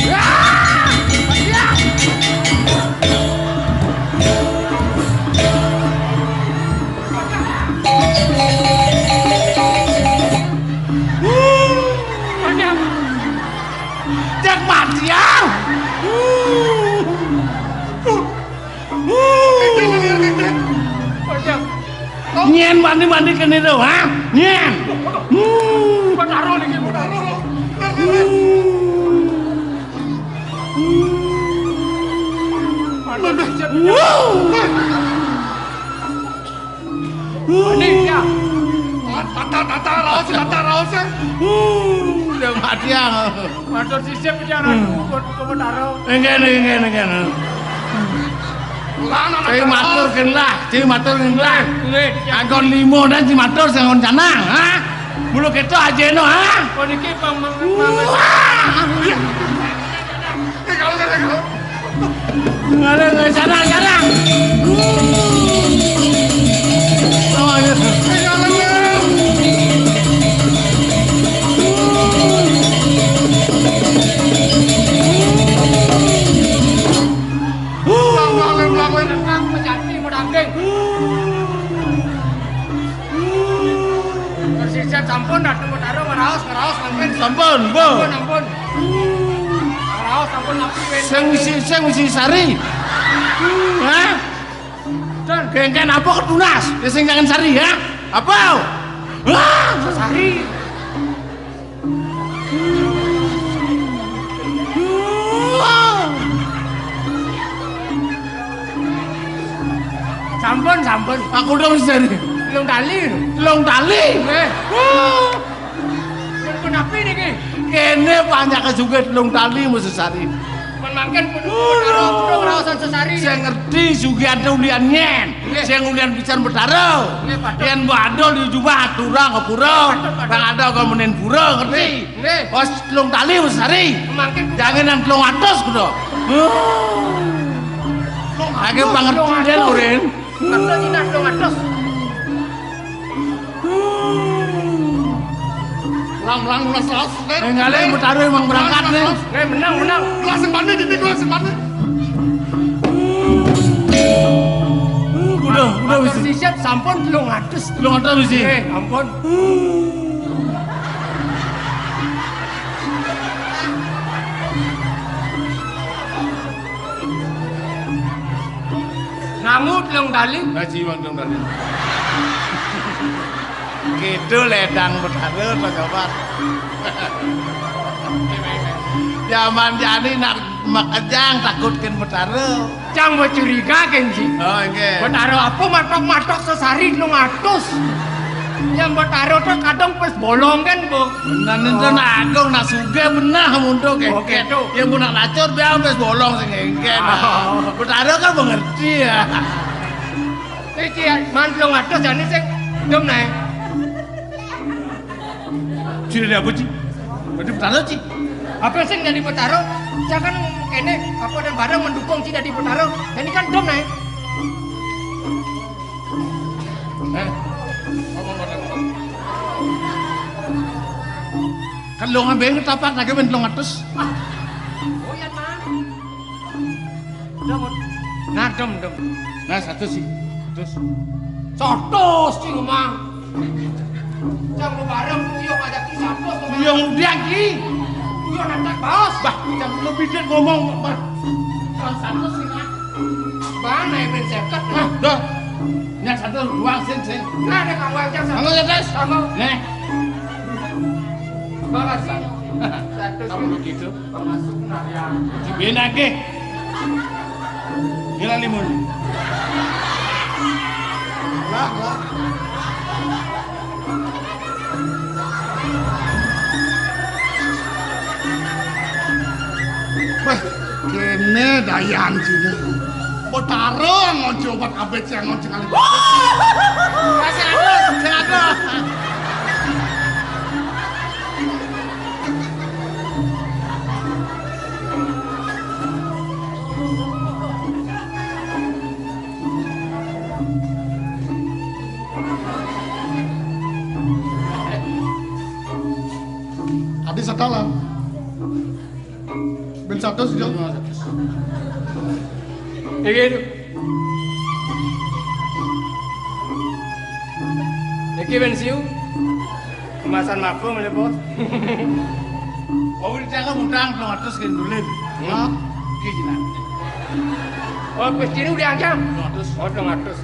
Ya. Ya. Mati. Jak mati, ya. Nyén wani-wani kene to, ha? Nyén. Hmm. Betaro niki, Betaro. Hmm. Aduh, Cep. Wuh. Ini, ya. Tata, tata, raos, tata, raos, ya. Uh, udah mati, ya. Matur sisip, ya, Ratu, hmm. Kebetaro. Enggak, enggak, enggak, enggak. Cai matur kenlah, cai matur kenlah. Nggih, ya. Anggon limo dan cai matur sing nggon canang, ha? Mula ketok ajeno, ha? Oh, niki pang-, pang-, pang-, wah. Ngale, ngale, sarang, sarang. Awas. Lekang pejati medaging. Persisat sampun, Ratu Betara, ngeraos, ngeraos, mangkin. Sampun, Bu. Ampun, ampun. Ngeraos, ampun, napi, wénten. Sing mesti, sing mesti sari. Hah? Dan kéngkén apa ketunas? Ya sing jangan sari, ya? Apa? Wah, sari. Sampun, sampun. Aku dong sendiri. Telung tali. Telung tali. Eh. Wah. Pun api niki. Kéné banyak sugih telung tali mesti sari. Pun mangkin pun karo pun raosan sesari. Sing ngerti sugih ada ulian nyén. Nggih. Sing ulian pisan Betara. Nggih, Pak. Yén Mbok Adul di jubah aturang ke pura. Pak, Pak. Bang ada kok menen pura, ngerti? Nggih. Bos telung tali wis sari. Mangkin jangan nang telung atus kudu. Agak pangertian, Rin. Kata Cina telung atus. Lang-lang lunas laos, Rin. Enggak, Rin, Betara emang berangkat, Rin. Rin, menang, menang. Lunas sing mandi, titik lunas sing mandi. Udah, udah, wis. Siap, sampun telung atus. Telung atus, wis. Eh, ampun. Nangu telung tali. Ngaji wong telung tali. Gitu ledang Betara, Pak Sobat. Zaman jani nak makejang takutkin Betara. Cang becuriga, Kenji. Oh, nggih. Betara apa matok-matok sesari telung atus? Yang Betara tuh kadang pes bolong kan, Bu? Bener, enten agung, nak sugih benah muntuk, oh, kéngkén. Gitu. Yang pun nak lacur, biar pes bolong sing kéngkén. Oh. Betara kan mengerti ya. Iki ya, man telung atus jani sing dum naé. Jadi apa, Ci? Berarti Betara, Ci. Apa sing jadi Betara? Jangan kéné, apa dan bareng mendukung Ci jadi Betara. Ini kan dum naé. Eh, ngomong, ngomong, ngomong. Kan lo ngambil ketapak lagi men telung atus. Oh, iya, Man. Dum. Nah, dum, dum. Nah, satu sih. Terus. Satus, Ci, Mang. Cang bareng, iya ngajak Ci satus, Mang. Iya, udah, Ci. Iya, nanti, Bos. Bah, cang lebih dia ngomong, bah. Kalau satus sih, Mang. Bang, naik ben seket. Nah, dah. Yang satu, dua, sing, sing. Nah, ada Kang Wajang, Kang Wajang, Kang. Nih. Makasih. Satu. Kalau begitu, termasuk narian. Dibénake. Ngilani mun. Lah, lah. Wah, kéné dayan sini. Betara ngonco obat abet yang ngonco kali. Masih ada, masih ada. Adi satalan. Ben satus, Jo. Iki lho. Iki ben siu. Kemasan mabung lho, Bos. Oh, udah cakep utang telung atus ke dulin. Hmm. Iki jinak. Oh, wis kene udah aja. Telung atus. Oh, telung atus.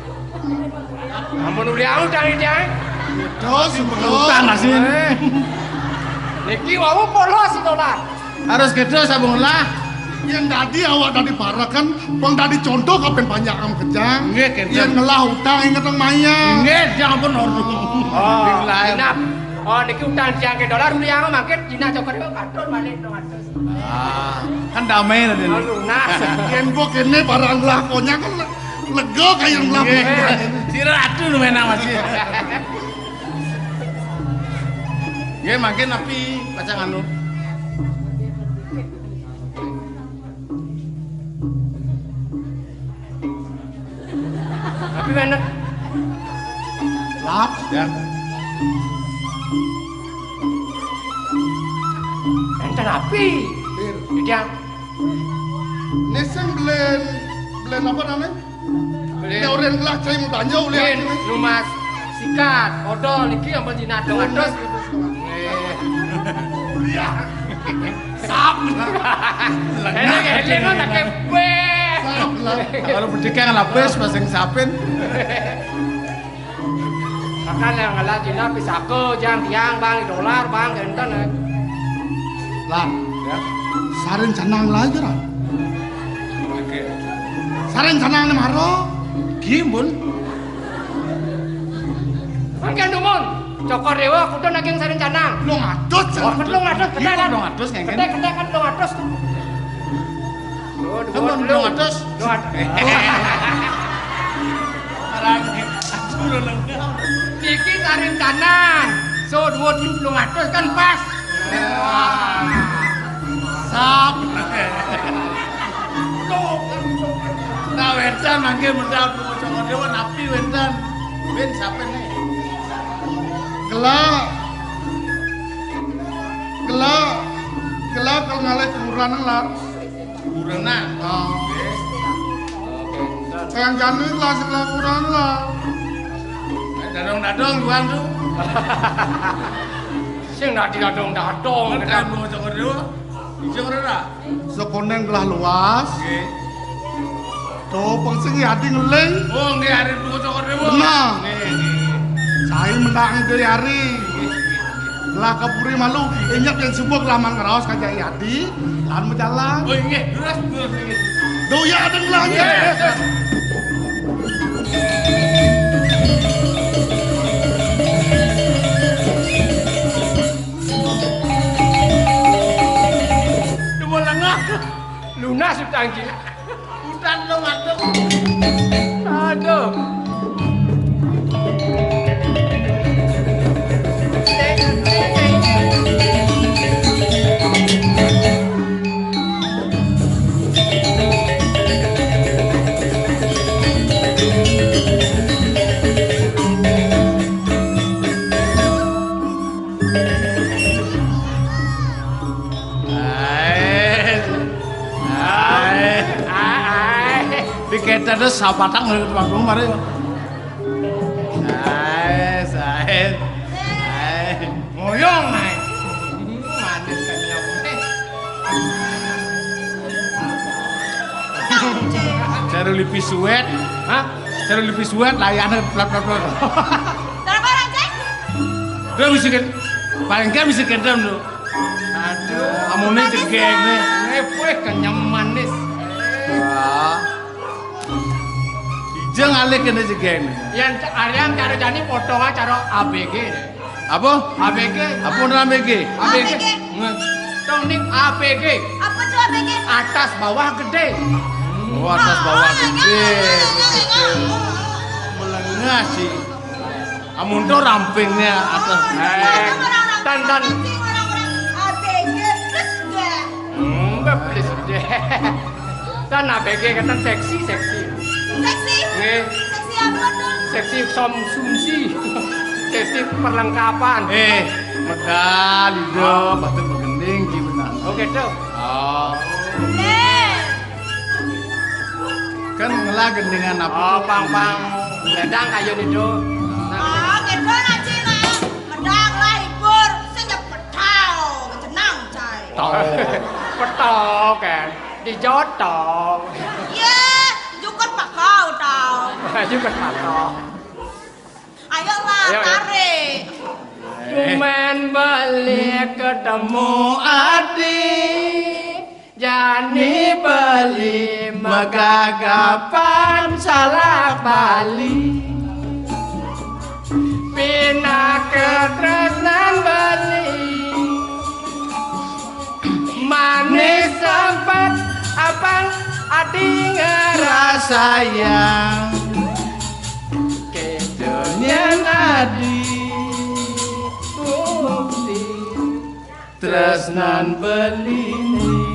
Ampun, ulian utang iki, ae. Terus utang masih. Eh. Niki wau polos to, Pak. Harus gitu sabung lah. Yang tadi awak tadi parakan, bang tadi contoh kapan banyak am kejang. Nggih, kejang. Yang ngelah utang inget ang maya. Nggih, ya ampun, aduh. Oh, genap. Oh, niki utang tiang ke dolar, ulian mangkin dina cokor yo katon malih telung atus. Ah, kan damai tadi. Oh, lunas. Yen kok kene barang lah konyang kan le-, lega kaya lah. Nggih. Si Ratu lu menang masih. Nggih, mangkin napi pacang anu. Tapi enak. Lap. Ya. Enten api. Dir. Dia. Neseng belen, belen apa namanya? Nek ora ngelah cai mau tanjo ulih. Nggih, ati. Lumas sikat, odol niki ampun dina dong atus. Nggih. Ulih. Sap. Enak ya, enak, enak, enak. Sap lah. Kalau berdikang lapis, pasang sapin. Makan yang ngelah dina pisaka, jang tiang, Bang, dolar, Bang, enten, eh. Lan, ya. Sarin canang lah aja, Lan. Oke. Sarin canang ni maro. Gimbun. Mangken dumun. Cokor Dewa, kudu naging sarin canang. Telung atus, oh, telung atus, gedhe, Lan. Telung atus, ngengken. Gedhe, gedhe kan telung atus. Sampun telung atus. Telung atus. Arang, aduh, lho, lengkap. Niki karencana. So, dhuwur telung atus kan pas. Wah. Sap. Nah, wénten mangke medal Cokor Dewa napi wénten? Win sapa nih? Kela. Kela. Kela kalau ngalih kuburan lah. Kuburan. Ah. Oke. Kang Jani lah sebelah kuburan lah. Eh, dadong-dadong jual tuh. Sing dadi dadong-dadong. Kan mau Cokor Dewa. Ijo ora? Sekoneng gelah luas. Nggih. Tuh, pengsing Yadi ngeling. Oh, nggih, hari Cokor Dewa. Nah. Nggih, nggih. Saya menang ke Yari. Nggih, nggih, nggih. Lah kepuri malu, injak yang subuk laman ngeraos kajak Yadi, lan berjalan. Oh, nggih, terus, terus, nggih. Duh, ya, ada ngelah, nggih. Nggih, terus. Dumun lengah. Lunas utang iki. Utang lo ngadep. Aduh. Ae. Ae. Ae. Diketa terus sapatang lho, Pak Guru, mari. Ae, ae. Ae. Ngoyong ae. Manis kan nyampe. Cara lipi suwet. Hah? Cara lipi suwet layane plak plak plak. Kenapa, Rancak? Dia bisa kan, paling kan bisa kendam lho. Aduh, amune jegeng ne. Ngepeh kenyem manis. Wah. Ija ngalih kene jegeng ne. Yen Aryan karo Jani potongan karo A B G. Apa? A B G. Apa bener A B G? A B G. A B G. Nge-, tong ning A B G. Apa tuh A B G? Atas bawah gede. Oh, atas bawah gede. Melengah sih. Amun to rampingnya atas. Eh, tan, tan. Orang-orang A B G plus deh. Enggak plus deh. Tan A B G kata seksi, seksi. Seksi? Nggih. Seksi apa tuh? Seksi konsumsi. Seksi perlengkapan. Eh, medal, ijo, batin begending, ki benar. Oh, gitu. Oh. Eh. Kan ngelah gendingan apa? Oh, tuh? Pang-pang. Ledang kayu nitu. Nah. Oh, gitu, Raci, nah. Medal lah, hibur. Sing ya petau, jenang, cai. Tau. Petau, kan. Dijotong. Iya, jukut pakau, tau. Jukut pakau. Ayo, Mak, ayo, ayo. Tarik. Tumen beli ketemu Adi. Jani beli megagapan salak Bali. Pinake tresnan beli. Manis tempat abang Adi ngerasayang. Kedonya Adi bukti tresnan belini.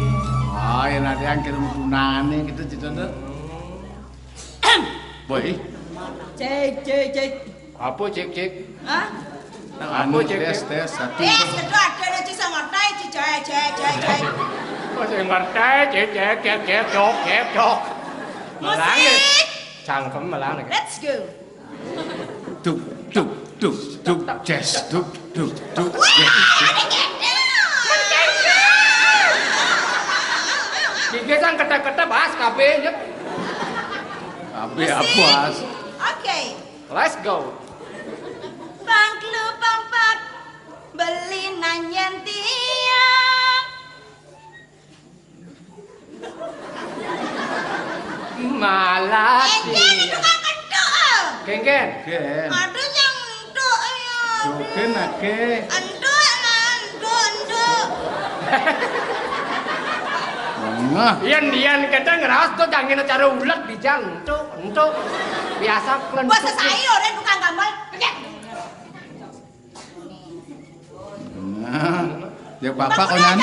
Ah, yen ati yang kirim tunane gitu, Cito, tuh. Boy. Cek, cek, cek. Apa, cek, cek? Hah? Nang apa, anu, cek, tes, cek? Tes, satu. Tes, kedua, ada lagi sing ngerti, cek, cek, cek, cek. Oh, sing ngerti, cek, cek, cek, cek, cok, cek, cok. Melangit. Musik. Cangkem malah nih. Let's go. Duk, duk, duk, duk, jazz, duk, duk, duk, Wah, jazz. Ada gendel. Gigi sang kete-kete bahas kabeh ya. Apa ya, apa, As? Oke. Let's go. Pangklu pangpat beli nanyen tiang. Malah Enggak, itu kan entuk. Gen. Gen. Aduh, yang entuk ya. Jogen ake. Entuk, entuk, entuk. Nah. Yen yen kita ngeras tuh jangan cara ulet bijang entuk, entuk. Biasa kelentuk. Buat sesai orang tukang gambar. Pencet. Nah, ya bapak konyan.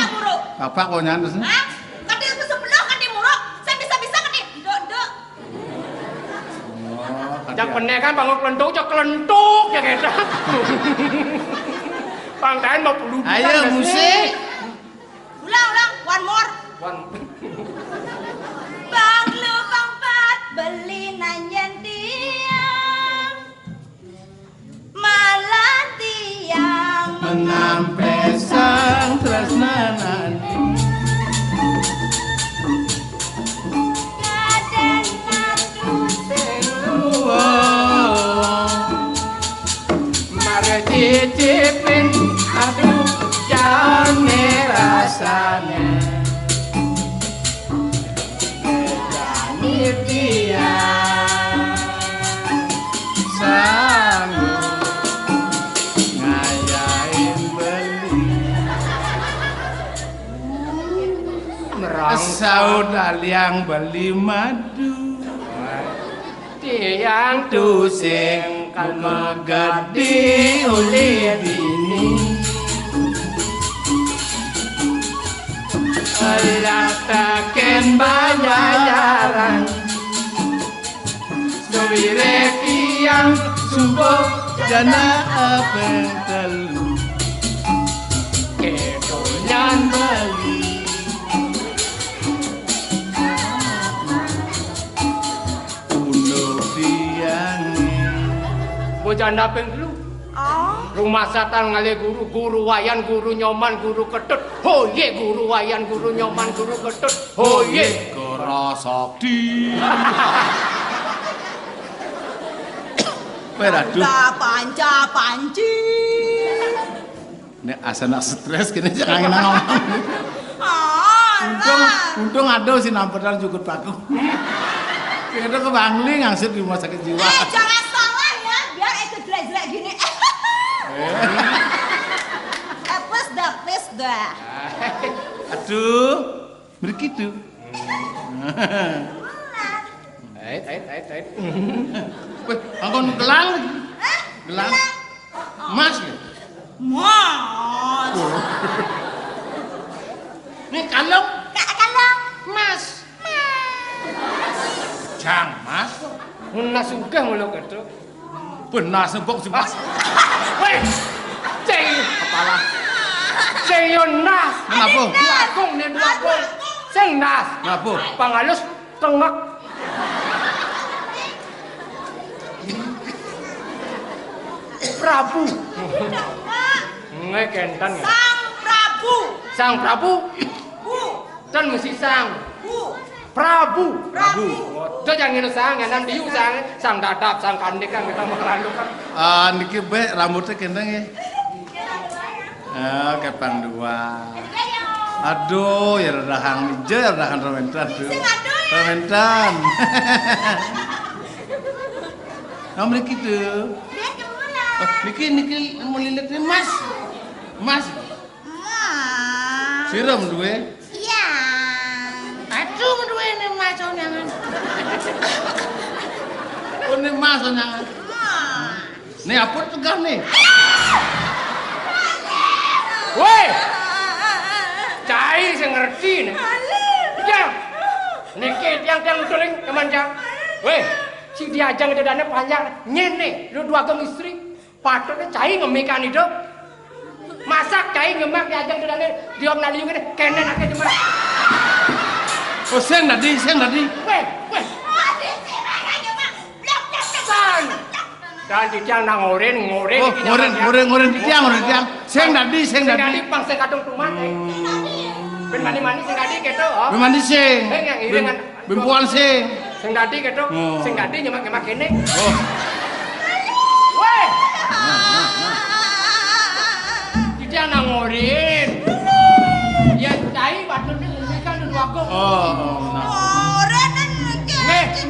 Bapak konyan terus. Hah? Kati itu sebelah, kati muruk. Saya bisa-bisa kati dodok. Oh, kati. Cak pene kan bangun kelentuk, cak kelentuk ya kita. Pangkain mau puluh. Ayo musik. Ulang, ulang. One more. One. Bang lu bang pat beli nanyen dia. Malah tiang mengampe sang tresnanan. Kadang satu sing luwung. Mare cicipin aduh jane rasane. Bedane tiang sanggup ngayain beli. Saut aliang beli madu. Tiang tusing kan megedi uli bini. Alah taken bayaran. Sewire tiang subuh jana abeng telu. Kedonyan beli. Unduk tiang. Bocah ndaping telu. Oh. Rumah satan ngalih guru, guru wayan, guru nyoman, guru ketut. Hoye guru wayan, guru nyoman, guru ketut. Hoye. Kara sakti. Kowe ra duh. Panca panci. Nek asana stres kene jangan ngomong. Untung, untung ada sih nampetan cukup aku. Kita ke Bangli ngangsir di rumah sakit jiwa. Eh, jangan salah ya, biar itu jelek-jelek gini. Eh, please dah, please dah. Aduh, mriki tuh. Ait, ait, ait, ait. Weh, angkon gelang. Gelang. Mas. Mas. Ini kalung. Kalung. Mas. Mas. Jang, Mas. Mun nas sugih ngono ketok. Benas nembok sih, Mas. Weh. Sing kepala. Sing yo nas. Napa? Dua kong nih dua kong. Sing nas. Napa? Pangalus tengek. Prabu. Nggih kenten. Sang Prabu. Sang Prabu. Bu. Ten mesti sang. Bu. Prabu. Prabu. Prabu. Aja jangan ngene sang, ngene diu sang, sang dadap, sang kandik kan kita mau lalu kan. Ah, niki be rambutnya kenten nggih. Ah, kepang dua. Aduh, ya rahang ijo ya rahang rementan tuh. Rementan. Nah, mriki tuh. Oh, niki niki mau lilit Mas. Mas. Siram duwe. Iya. Aduh, duwe ini Mas onyangan. Oh, ini Mas onyangan. Ini apa tegah nih? Woi. Cai sing ngerti nih. Ya. Niki tiang-tiang tuling teman jang. Woi, si diajang dedane panjang. Nyene, lu dua geng istri. Patutnya cai ngemikan hidup. Masak cai ngemak diajang dedane. Diom naliu kene, kenen ake demen. Oh, sing tadi, sing tadi. Weh, weh. Kan titiang nang ngorin, ngorin. Oh, iki ngorin, nyaman, ya. Ngorin, ngorin titiang, ngorin titiang. Sing dadi, sing dadi. Sing dadi pang sing kadung tumat, eh. Hmm. Ben mani-mani sing dadi keto, oh. Ben mani sing. Sing yang iring ben, kan. Ben puan sing. Sing dadi keto, oh. Sing dadi nyemak-nyemak kene. Oh. Weh. Titiang nang ngorin. Ya, cai batur ni ngumpikan dulu aku. Oh, oh, nah. Ngorin. Nggih.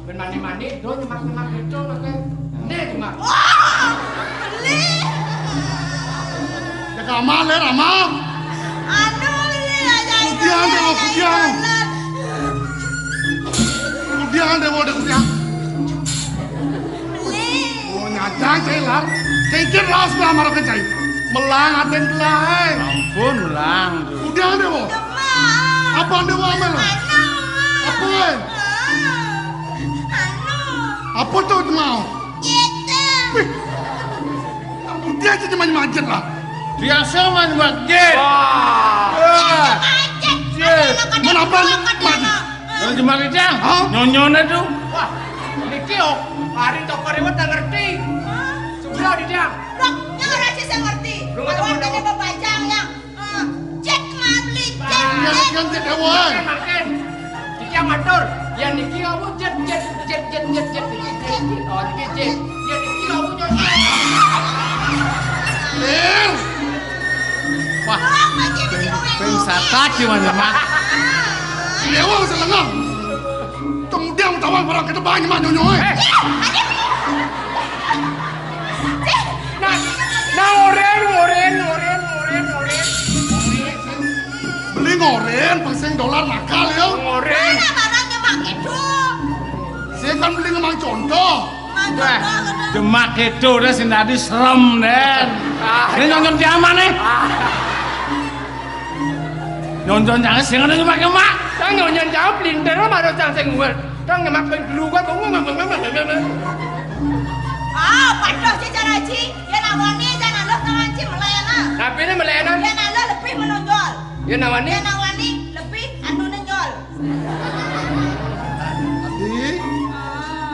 Ben mani-mani, do nyemak-nyemak keto, nggih. Nih, nyemak. Wah, beli. Ya, kamal, ya, Rama. Anu, beli aja. Kudiang, Dewa, kudiang. Kudiang, Dewa, ada kudiang. Beli. Oh, nyajang, cai, lar. Cai, kir, laos, lah, marah ke cai. Melang, aten, lah, eh. Ampun, melang. Kudiang, Dewa. Demak. Apa, Dewa, amel? Anu, Mak. Apa, eh? Anu. Apa tu mau? Kita. Wih. Dia aja main macet lah. Biasa main macet. Wah. Wah. Macet. Macet. Mana apa lu macet? Kalau cuma Rijang, hah? Nyonyone tu. Wah, niki, oh, hari toko rewet tak ngerti. Hah? Sebelah di dia. Loh, yang orang sih saya ngerti. Lu nggak tahu. Kawan dong? Ada Bapak Jang yang Eh, cek mah beli, cek, ah, cek. Kan cek dewe. Makan, makan. Iki yang ngatur. Yang niki kamu cek, cek, cek, cek, cek, cek, cek, cek. Oh, niki cek. Yang niki kamu cocok. Lir. Wah, peng, peng sakat gimana, Mak? Dewa bisa lengah. Tong dia mau tawang barang kita banyak mah nyonyo, eh. Eh. Nah, nah, oren, oren, oren, oren, oren. Beli ngoren, pasang dolar nakal ya. Ngoren. Mana barangnya mak itu? Saya kan beli ngemang contoh. Wah, demak itu dah sing dadi serem, Den. Ah. Ini nonton zaman nih. Ah. Nonton jangan sing ada nyemak-nyemak. Tang nyonyon jawab lintir mah ada tang sing uwer. Tang nyemak ping dulu kan. Ah, padoh sih cara Haji. Yen awani jan aluh karo Haji melayanan. Tapi ini melayanan. Yen aluh lebih menonjol. Yen awani? Yen awani lebih anu nenjol. Adi,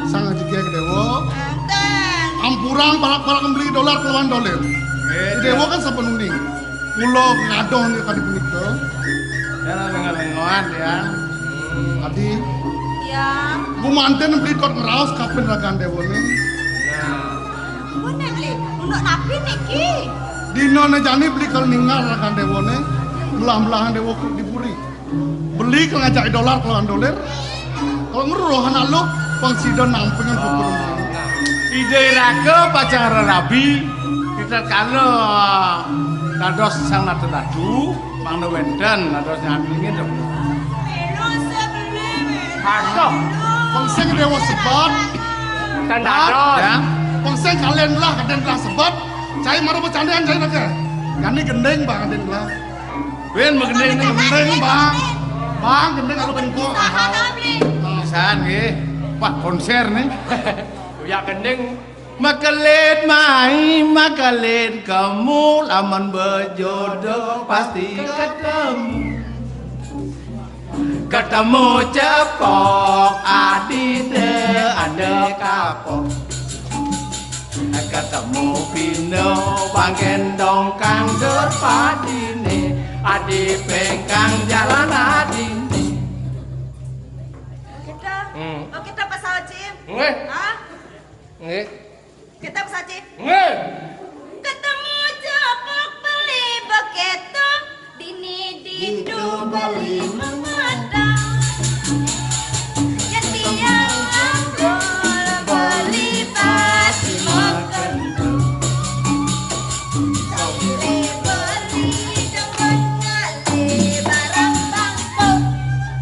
sang Haji Kiai Dewa. Enten. Ampurang parak-parak beli dolar kelawan dolir. Nggih. Dewa kan sampun uning. Kula ngadoh nika kadi punika. Ya, lengo-lengoan ya. Adi. Ya. Gumanten beli kot ngraos kapin ragan dewane. Ya. Ampun, Bli. Untuk napi niki? Dinane jani beli kal ningal ragan dewane. Melah-melahan dewa ku dipuri. Beli kal ngajak dolar kelawan dolir. Kalau ngeruh anak lu, pang sida nampingan pupur. Ida iraka pacang rerabi, kita kala dados sang nata datu, mangda wenten dados nyandingin dong. Aduh. Pang sing dewa sebat. Kan dados. Ya. Pang sing kalen lah, kaden lah sebat. Cai maru bercandaan cai nake. Gani gending bang kaden lah. Win, magending nih. Gending, Bang. Bang, gending kalau bengkok. Pisan nggih. Wah, konser nih. Ya gending. Makelit mai, makelit kamu, lamun berjodoh pasti ketemu. Ketemu cepok, adine ande kapok. Ketemu pino, bang gendong kang derpadine, adi pengkang jalan adine. Kita, hmm. Oh, kita pasal Cim. Nggih. Hah? Nggih. Kita pasal Cim. Nggih. Ketemu cepok beli beketo. Dini dindu beli memadang. Yen tiang ngambul beli bati mekendung. Beli demen ngali barang bangkung.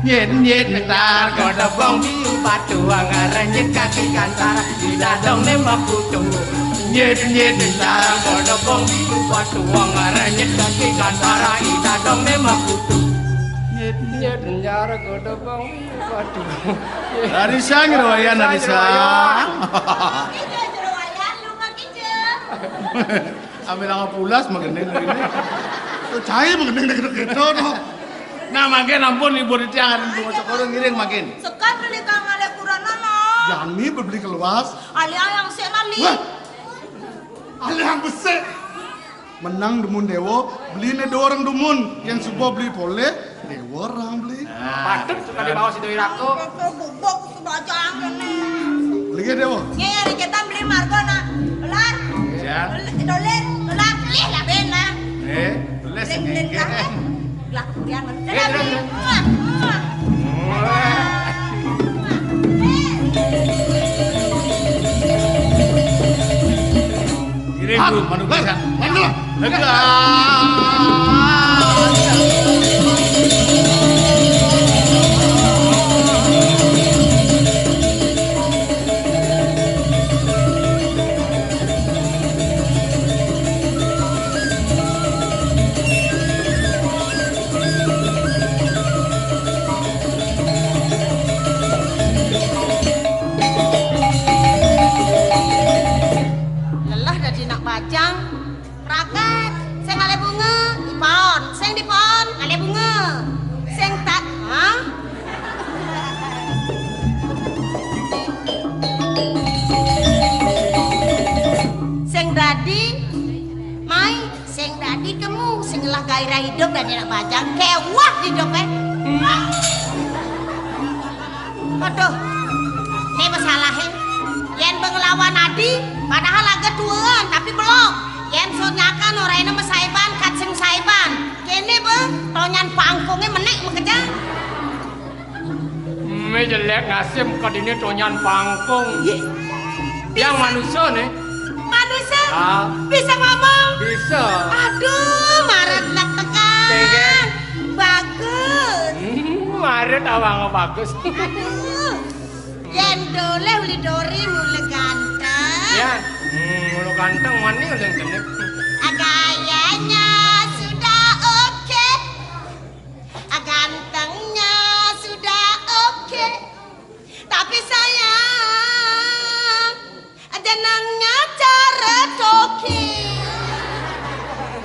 Nyit nyit ntar kodebong biu batu anggaran nyit kaki kantar. Ida dong nembak putu. Nyit nyit ntar kodebong biu batu anggaran nyit kaki kantara ida dong nembak putu. Nyit nyit ntar kodebong biu batu. Dari sang ruayan, dari sang. Kita jeroayan lu mah kita. Ambil angka pulas magending ngene. Tuh cai magending dek gitu tuh. Nah, mangkin ampun ibu titiang anu tunggu sekoro ngiring mangkin. Sekar beli kang ale kurana no. Jani beli keluas. Alih ayang sik lali. Wah. Alih ayang besik. Menang dumun dewa, beli ne dua orang dumun. Yang suba beli poleh, dewa orang beli. Patut suka dibawa si Doi Rako. Bubuk suba aja angin nih. Beli ke dewa? Nih, ya, kita beli marga nah. Ular. Ya. Dolen, ular, beli lah ben lah. Eh, beli. Beli, beli lah, eh. Lah, dia ngerti. Eh, terus, terus. Muah, muah. Muah. Kirim dulu, manuk desa. Manuk. Lega. Lelah dadi nak bajang. Ragat. Sing ngalih bunga, dipon. Sing dipon, ngalih bunga. Sing tak, hah? Sing dadi, mai. Sing dadi kemu, sing ngelah gairah idup dadi nak bajang, kewah idupe. Aduh, ne masalahe. Yen be nglawan adi, padahal agak tuaan, tapi belum. Yen sut nyakan ora ene mesaiban, kat sing saiban. Kene be, tonyan pangkunge menek mekeja. Me jelek nasib ke dini tonyan pangkung. Ye. Yang bisa. Manusia nih. Manusia? Ah. Bisa ngomong? Bisa. Aduh, maret nak tekan. Tenggen. Bagus. Hmm, maret awang bagus. Aduh. Yen doleh uli dori mula ganteng. Ya. Hmm, mula ganteng wani uli genep. Gayanya sudah oke. Gantengnya sudah oke, tapi sayang, jenengnya cara toke.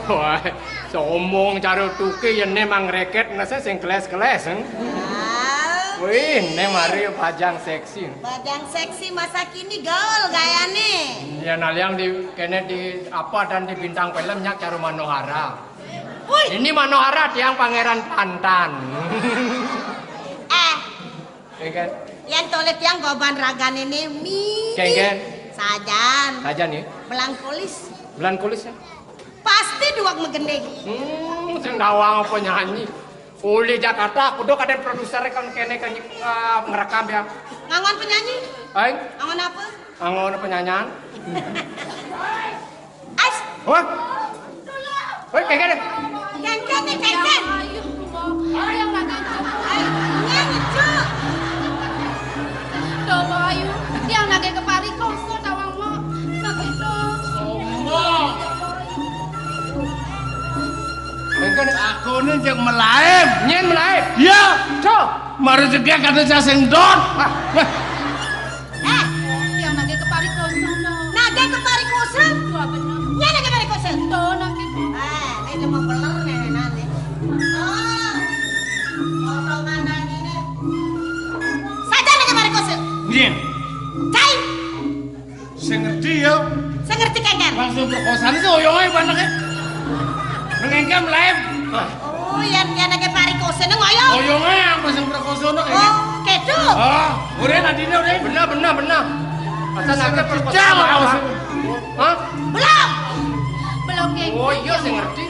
Wah, sombong cara toke ya ne mang reket nase sing keles-keles, eh. Ah. Wih, ne mari bajang seksi. Bajang seksi masa kini gaul gayane. Ya naliang di kene di apa dan di bintang film nyak cara Manohara. Woi. Ini Manohara tiang Pangeran Pantan. Eh. Kengken. Yang tole tiang goban ragan ini mi. Kengken. Sajan. Sajan ya. Melankolis. Melankolis ya. Pasti duak megending. Hmm, sing dawang apa nyanyi. Uli Jakarta, kudu kadang produser kan kene kan eh, ngerekam ya. Ngangon penyanyi? Aing. Ngangon apa? Ngangon penyanyian. Ais. Wah. Woi, kengken. Kengken nih, kengken. Ayo, nyanyi, Cuk. Coba ayo, yang lagi kepari kosong tawang mo. Sakit dong. Kengken. Aku ini cek melaem. Nyen melaem. Iya. Cok. Mari cek kata saya sing dot. Ah. Eh, yang nage kepari kosong, no. Nage kepari kosong? Wah, bener. Nya nage kepari kosong? Tuh, nage. Eh, ini mau beler nih, nanti. Oh, potongan lagi nih. Saja nage kepari kosong. Iya. Cai. Saya ngerti ya. Saya ngerti, Kengken. Langsung perkosaan itu oyongnya banyak ya. Nengengkem lain. Oh, yang dia nage pari kosong ngoyong. Oyongnya yang pasang perkosaan, no, ya. Oh, kedu. Ah, udah nadine udah. Benar, benar, benar. Asal nake perkosaan. Hah? Belum. Belum, Kengken. Oh iya, saya ngerti.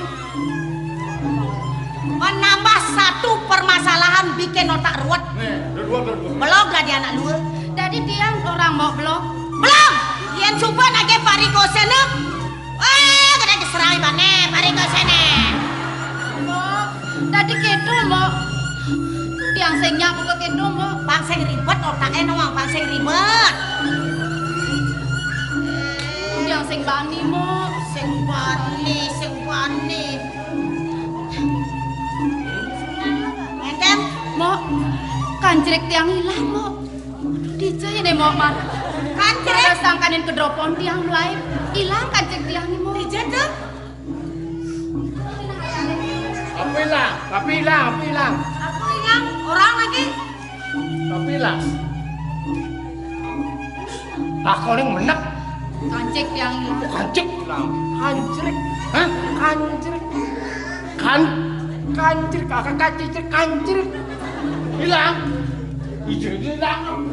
Menambah satu permasalahan bikin otak ruwet. Nih, udah dua, udah dua. Belum lah di anak dua. Jadi tiang orang mau belum? Belum. Yang coba nage pari kosong, no. Wah, kena diserang ibane, pari kosong ne. Mbok, dadi kedo, Mbok. Tiang sing nyak kok kedo, Mbok. Bang sing ribet otake no, Bang sing ribet. Tiang sing bani, Mbok. Sing bani, sing bani. Ngenten? Mbok, kancrik tiang ilang, Mbok. Dija ya nih, Mbok, Mar. Kancrik? Ada sangkanin kedropon tiang mulai ilang kancrik tiang nih, Mbok. Dija tuh. Apa ilang? Apa ilang? Apa ilang? Apa ilang? Orang lagi. Apa ilang? Takoning menek. Kancik tiang ilang. Oh, kancik ilang. Kancrik. Hah? Kancrik. Kan? Kancrik, kakak kancrik, kancrik. Ilang. Ijo ilang.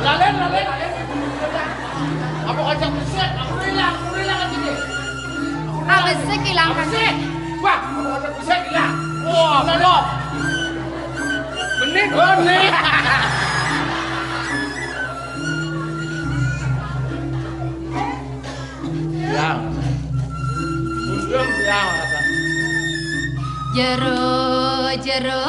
Lalen, lalen, lalen. Apa kancik besik? Aku ilang, aku ilang aja deh. Ah, besik ilang. Apa sih? Wah, apa kancik besik ilang. Wah, bener. Benih. Benih. Yang. Undang yang. Jero-jero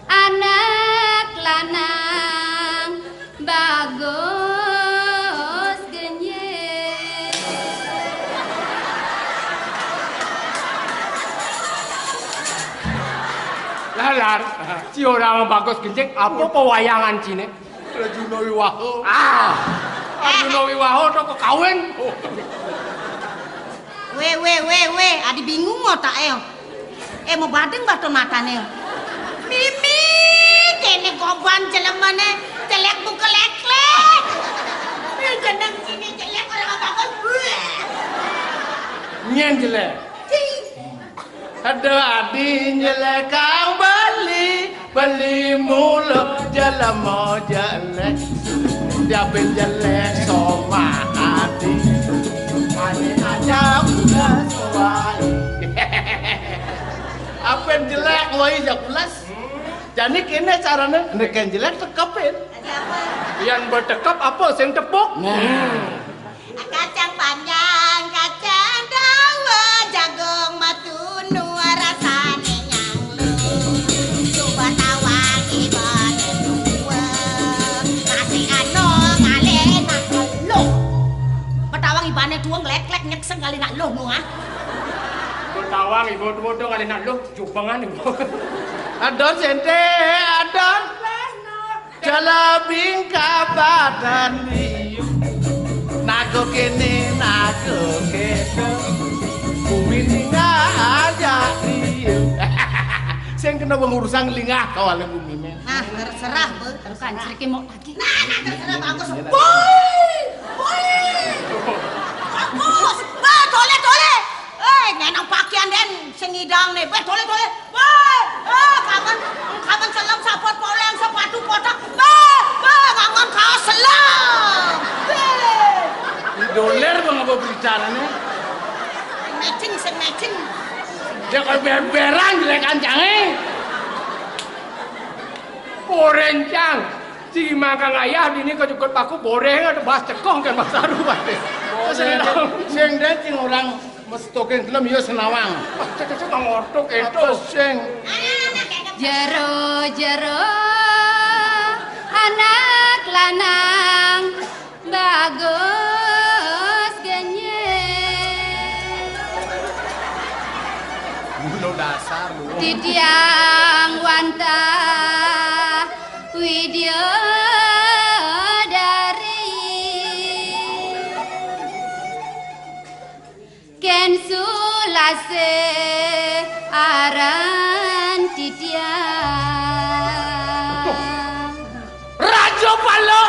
anak lanang bagus genjing. Lalar, si orang bagus genjing, apa pewayangan cine? Arjuna Wiwaha. Ah, Arjuna Wiwaha to kekawin. Weh, weh, weh, weh, adi bingung otak eh. Eh, mau badeng baton matane. Mimi, kene goban jelemane, jelek buka lek-lek. Eh, jeneng sini jelek orang apa kok. Nyen jelek. Aduh, adi jelek kang beli, beli mulu jelema jelek. Diapin jelek sama adi. Adi aja udah suai. Apin jelek woi jakulas. Jani kene carane nek jelek tekepin. Yang bertekep apa sing tepuk? Nah. Kacang panjang, kacang dawa, jagung matunu, rasane nyang luh. Coba tawang ibane dua, nasi ano ngalih nak luh. Betawang ibane dua nglek-lek nyekseng kali nak luh, nu, ah. Betawang ibu dua dong ngalih nak luh, jubengan ibu. Adon sente, adon. Jala bingka badan liu. Nago kene, nago kene. Bumi ningah aja liu. Sing kena pengurusan lingah kawale bumi men. Nah, terserah, Bu. Terus kan cerita mau lagi. Nah, nah, terserah bagus. Woi! Woi! Bagus. Bah, tole, tole. Eh, ngenang pakaian den sing ngidang nih. Bah, tole, tole. Wah, ah, kangen, kangen selem sapot poleng sepatu kotak. Bah, bah, kangen kaos selem. Bah. Di doler bang apa beritane? Matching, sing matching. Dia kalau ber-beran jelek kancange. Borencang. Si mangkang ayah dini kejukut paku boreng ada bahas cekong kan bahas aru bae. Sing den sing orang mestokin gelem ya senawang. Wah, cek-cek ngortok itu. Apa sing? Jero-jero anak lanang bagus genyek. Mulo dasar lu. Titiang wantah widyadari. Ken sulase aran titiang. Raja Pala.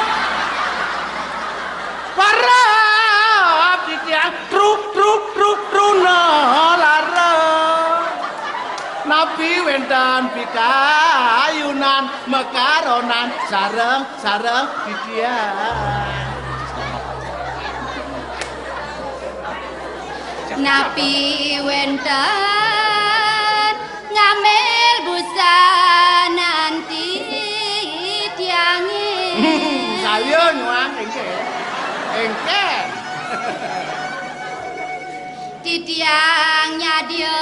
Parab titiang tru, tru, tru, truna lara. Napi wenten pikayunan mekaronan sareng, sareng titiang. Napi wenten ngambil busanan titiange. Hmm, saya nyuang engke. Engke. Titiang nyadia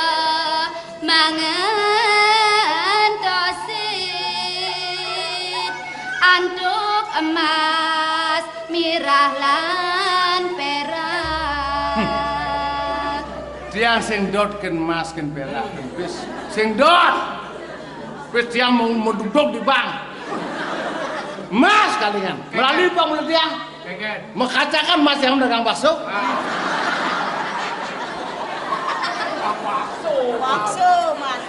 mangentosit antuk emas, mirah lan perak. Tiang sing dot ken emas ken perak ken pis. Sing dot. Pis tiang mau meduduk di bank. Emas kalian. Melalui bank menurut tiang. Mekacakan emas yang dagang bakso. Bakso, Mas.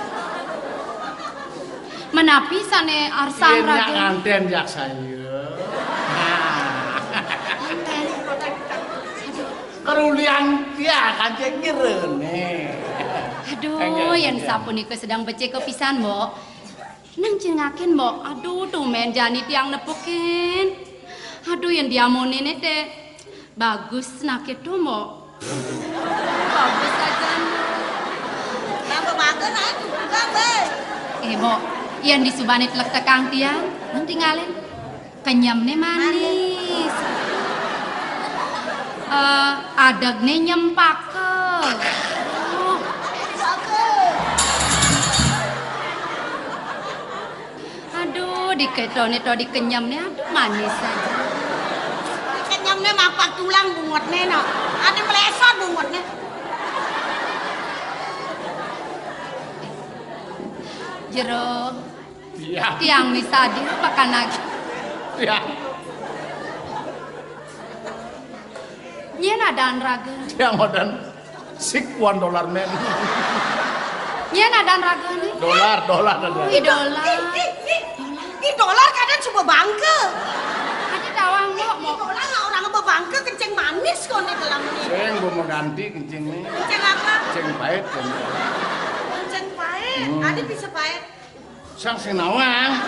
Menapi sane arsang, Raden? Nganten jak saya. Kerulian tiang kancing ngirené. Aduh, yén sapunika sedeng becika pisan, Mbok. Nang cingakin, Mbok. Aduh, tumén jani tiang nepukin. Aduh, yén diamoné té bagus naké to, Mbok. Bagus aja, Mbok. Nambah bagus aja juga, Mbok. Eh, Mbok, yén disubané tlektekang tiang, nang tingalin. Kenyemné manis. Eh, adegné nyempaka. Aduh, diketoné to dikenyemné, aduh manis aja. Kenyemné mapak tulang bungutné no. Ada melesot bungutné. Jero. Iya. Tiang misadia pakan lagi. Iya. Nyén adan raga. Tiang adan sik one dollar man. Nyén adan ragané. Dolar, dolar adan. Ih, dolar. Ih, ih, ih, ih, dolar kadén suba bangka. Ada tawang, Mbok, Mbok. Dolar lah orang bebangka kencing manis koné dalam ini. Sing gua mau ganti kencingné. Kencing apa? Kencing pahit kan. Kencing pahit. Hmm. Ada bisa pahit. Sang sing nawang.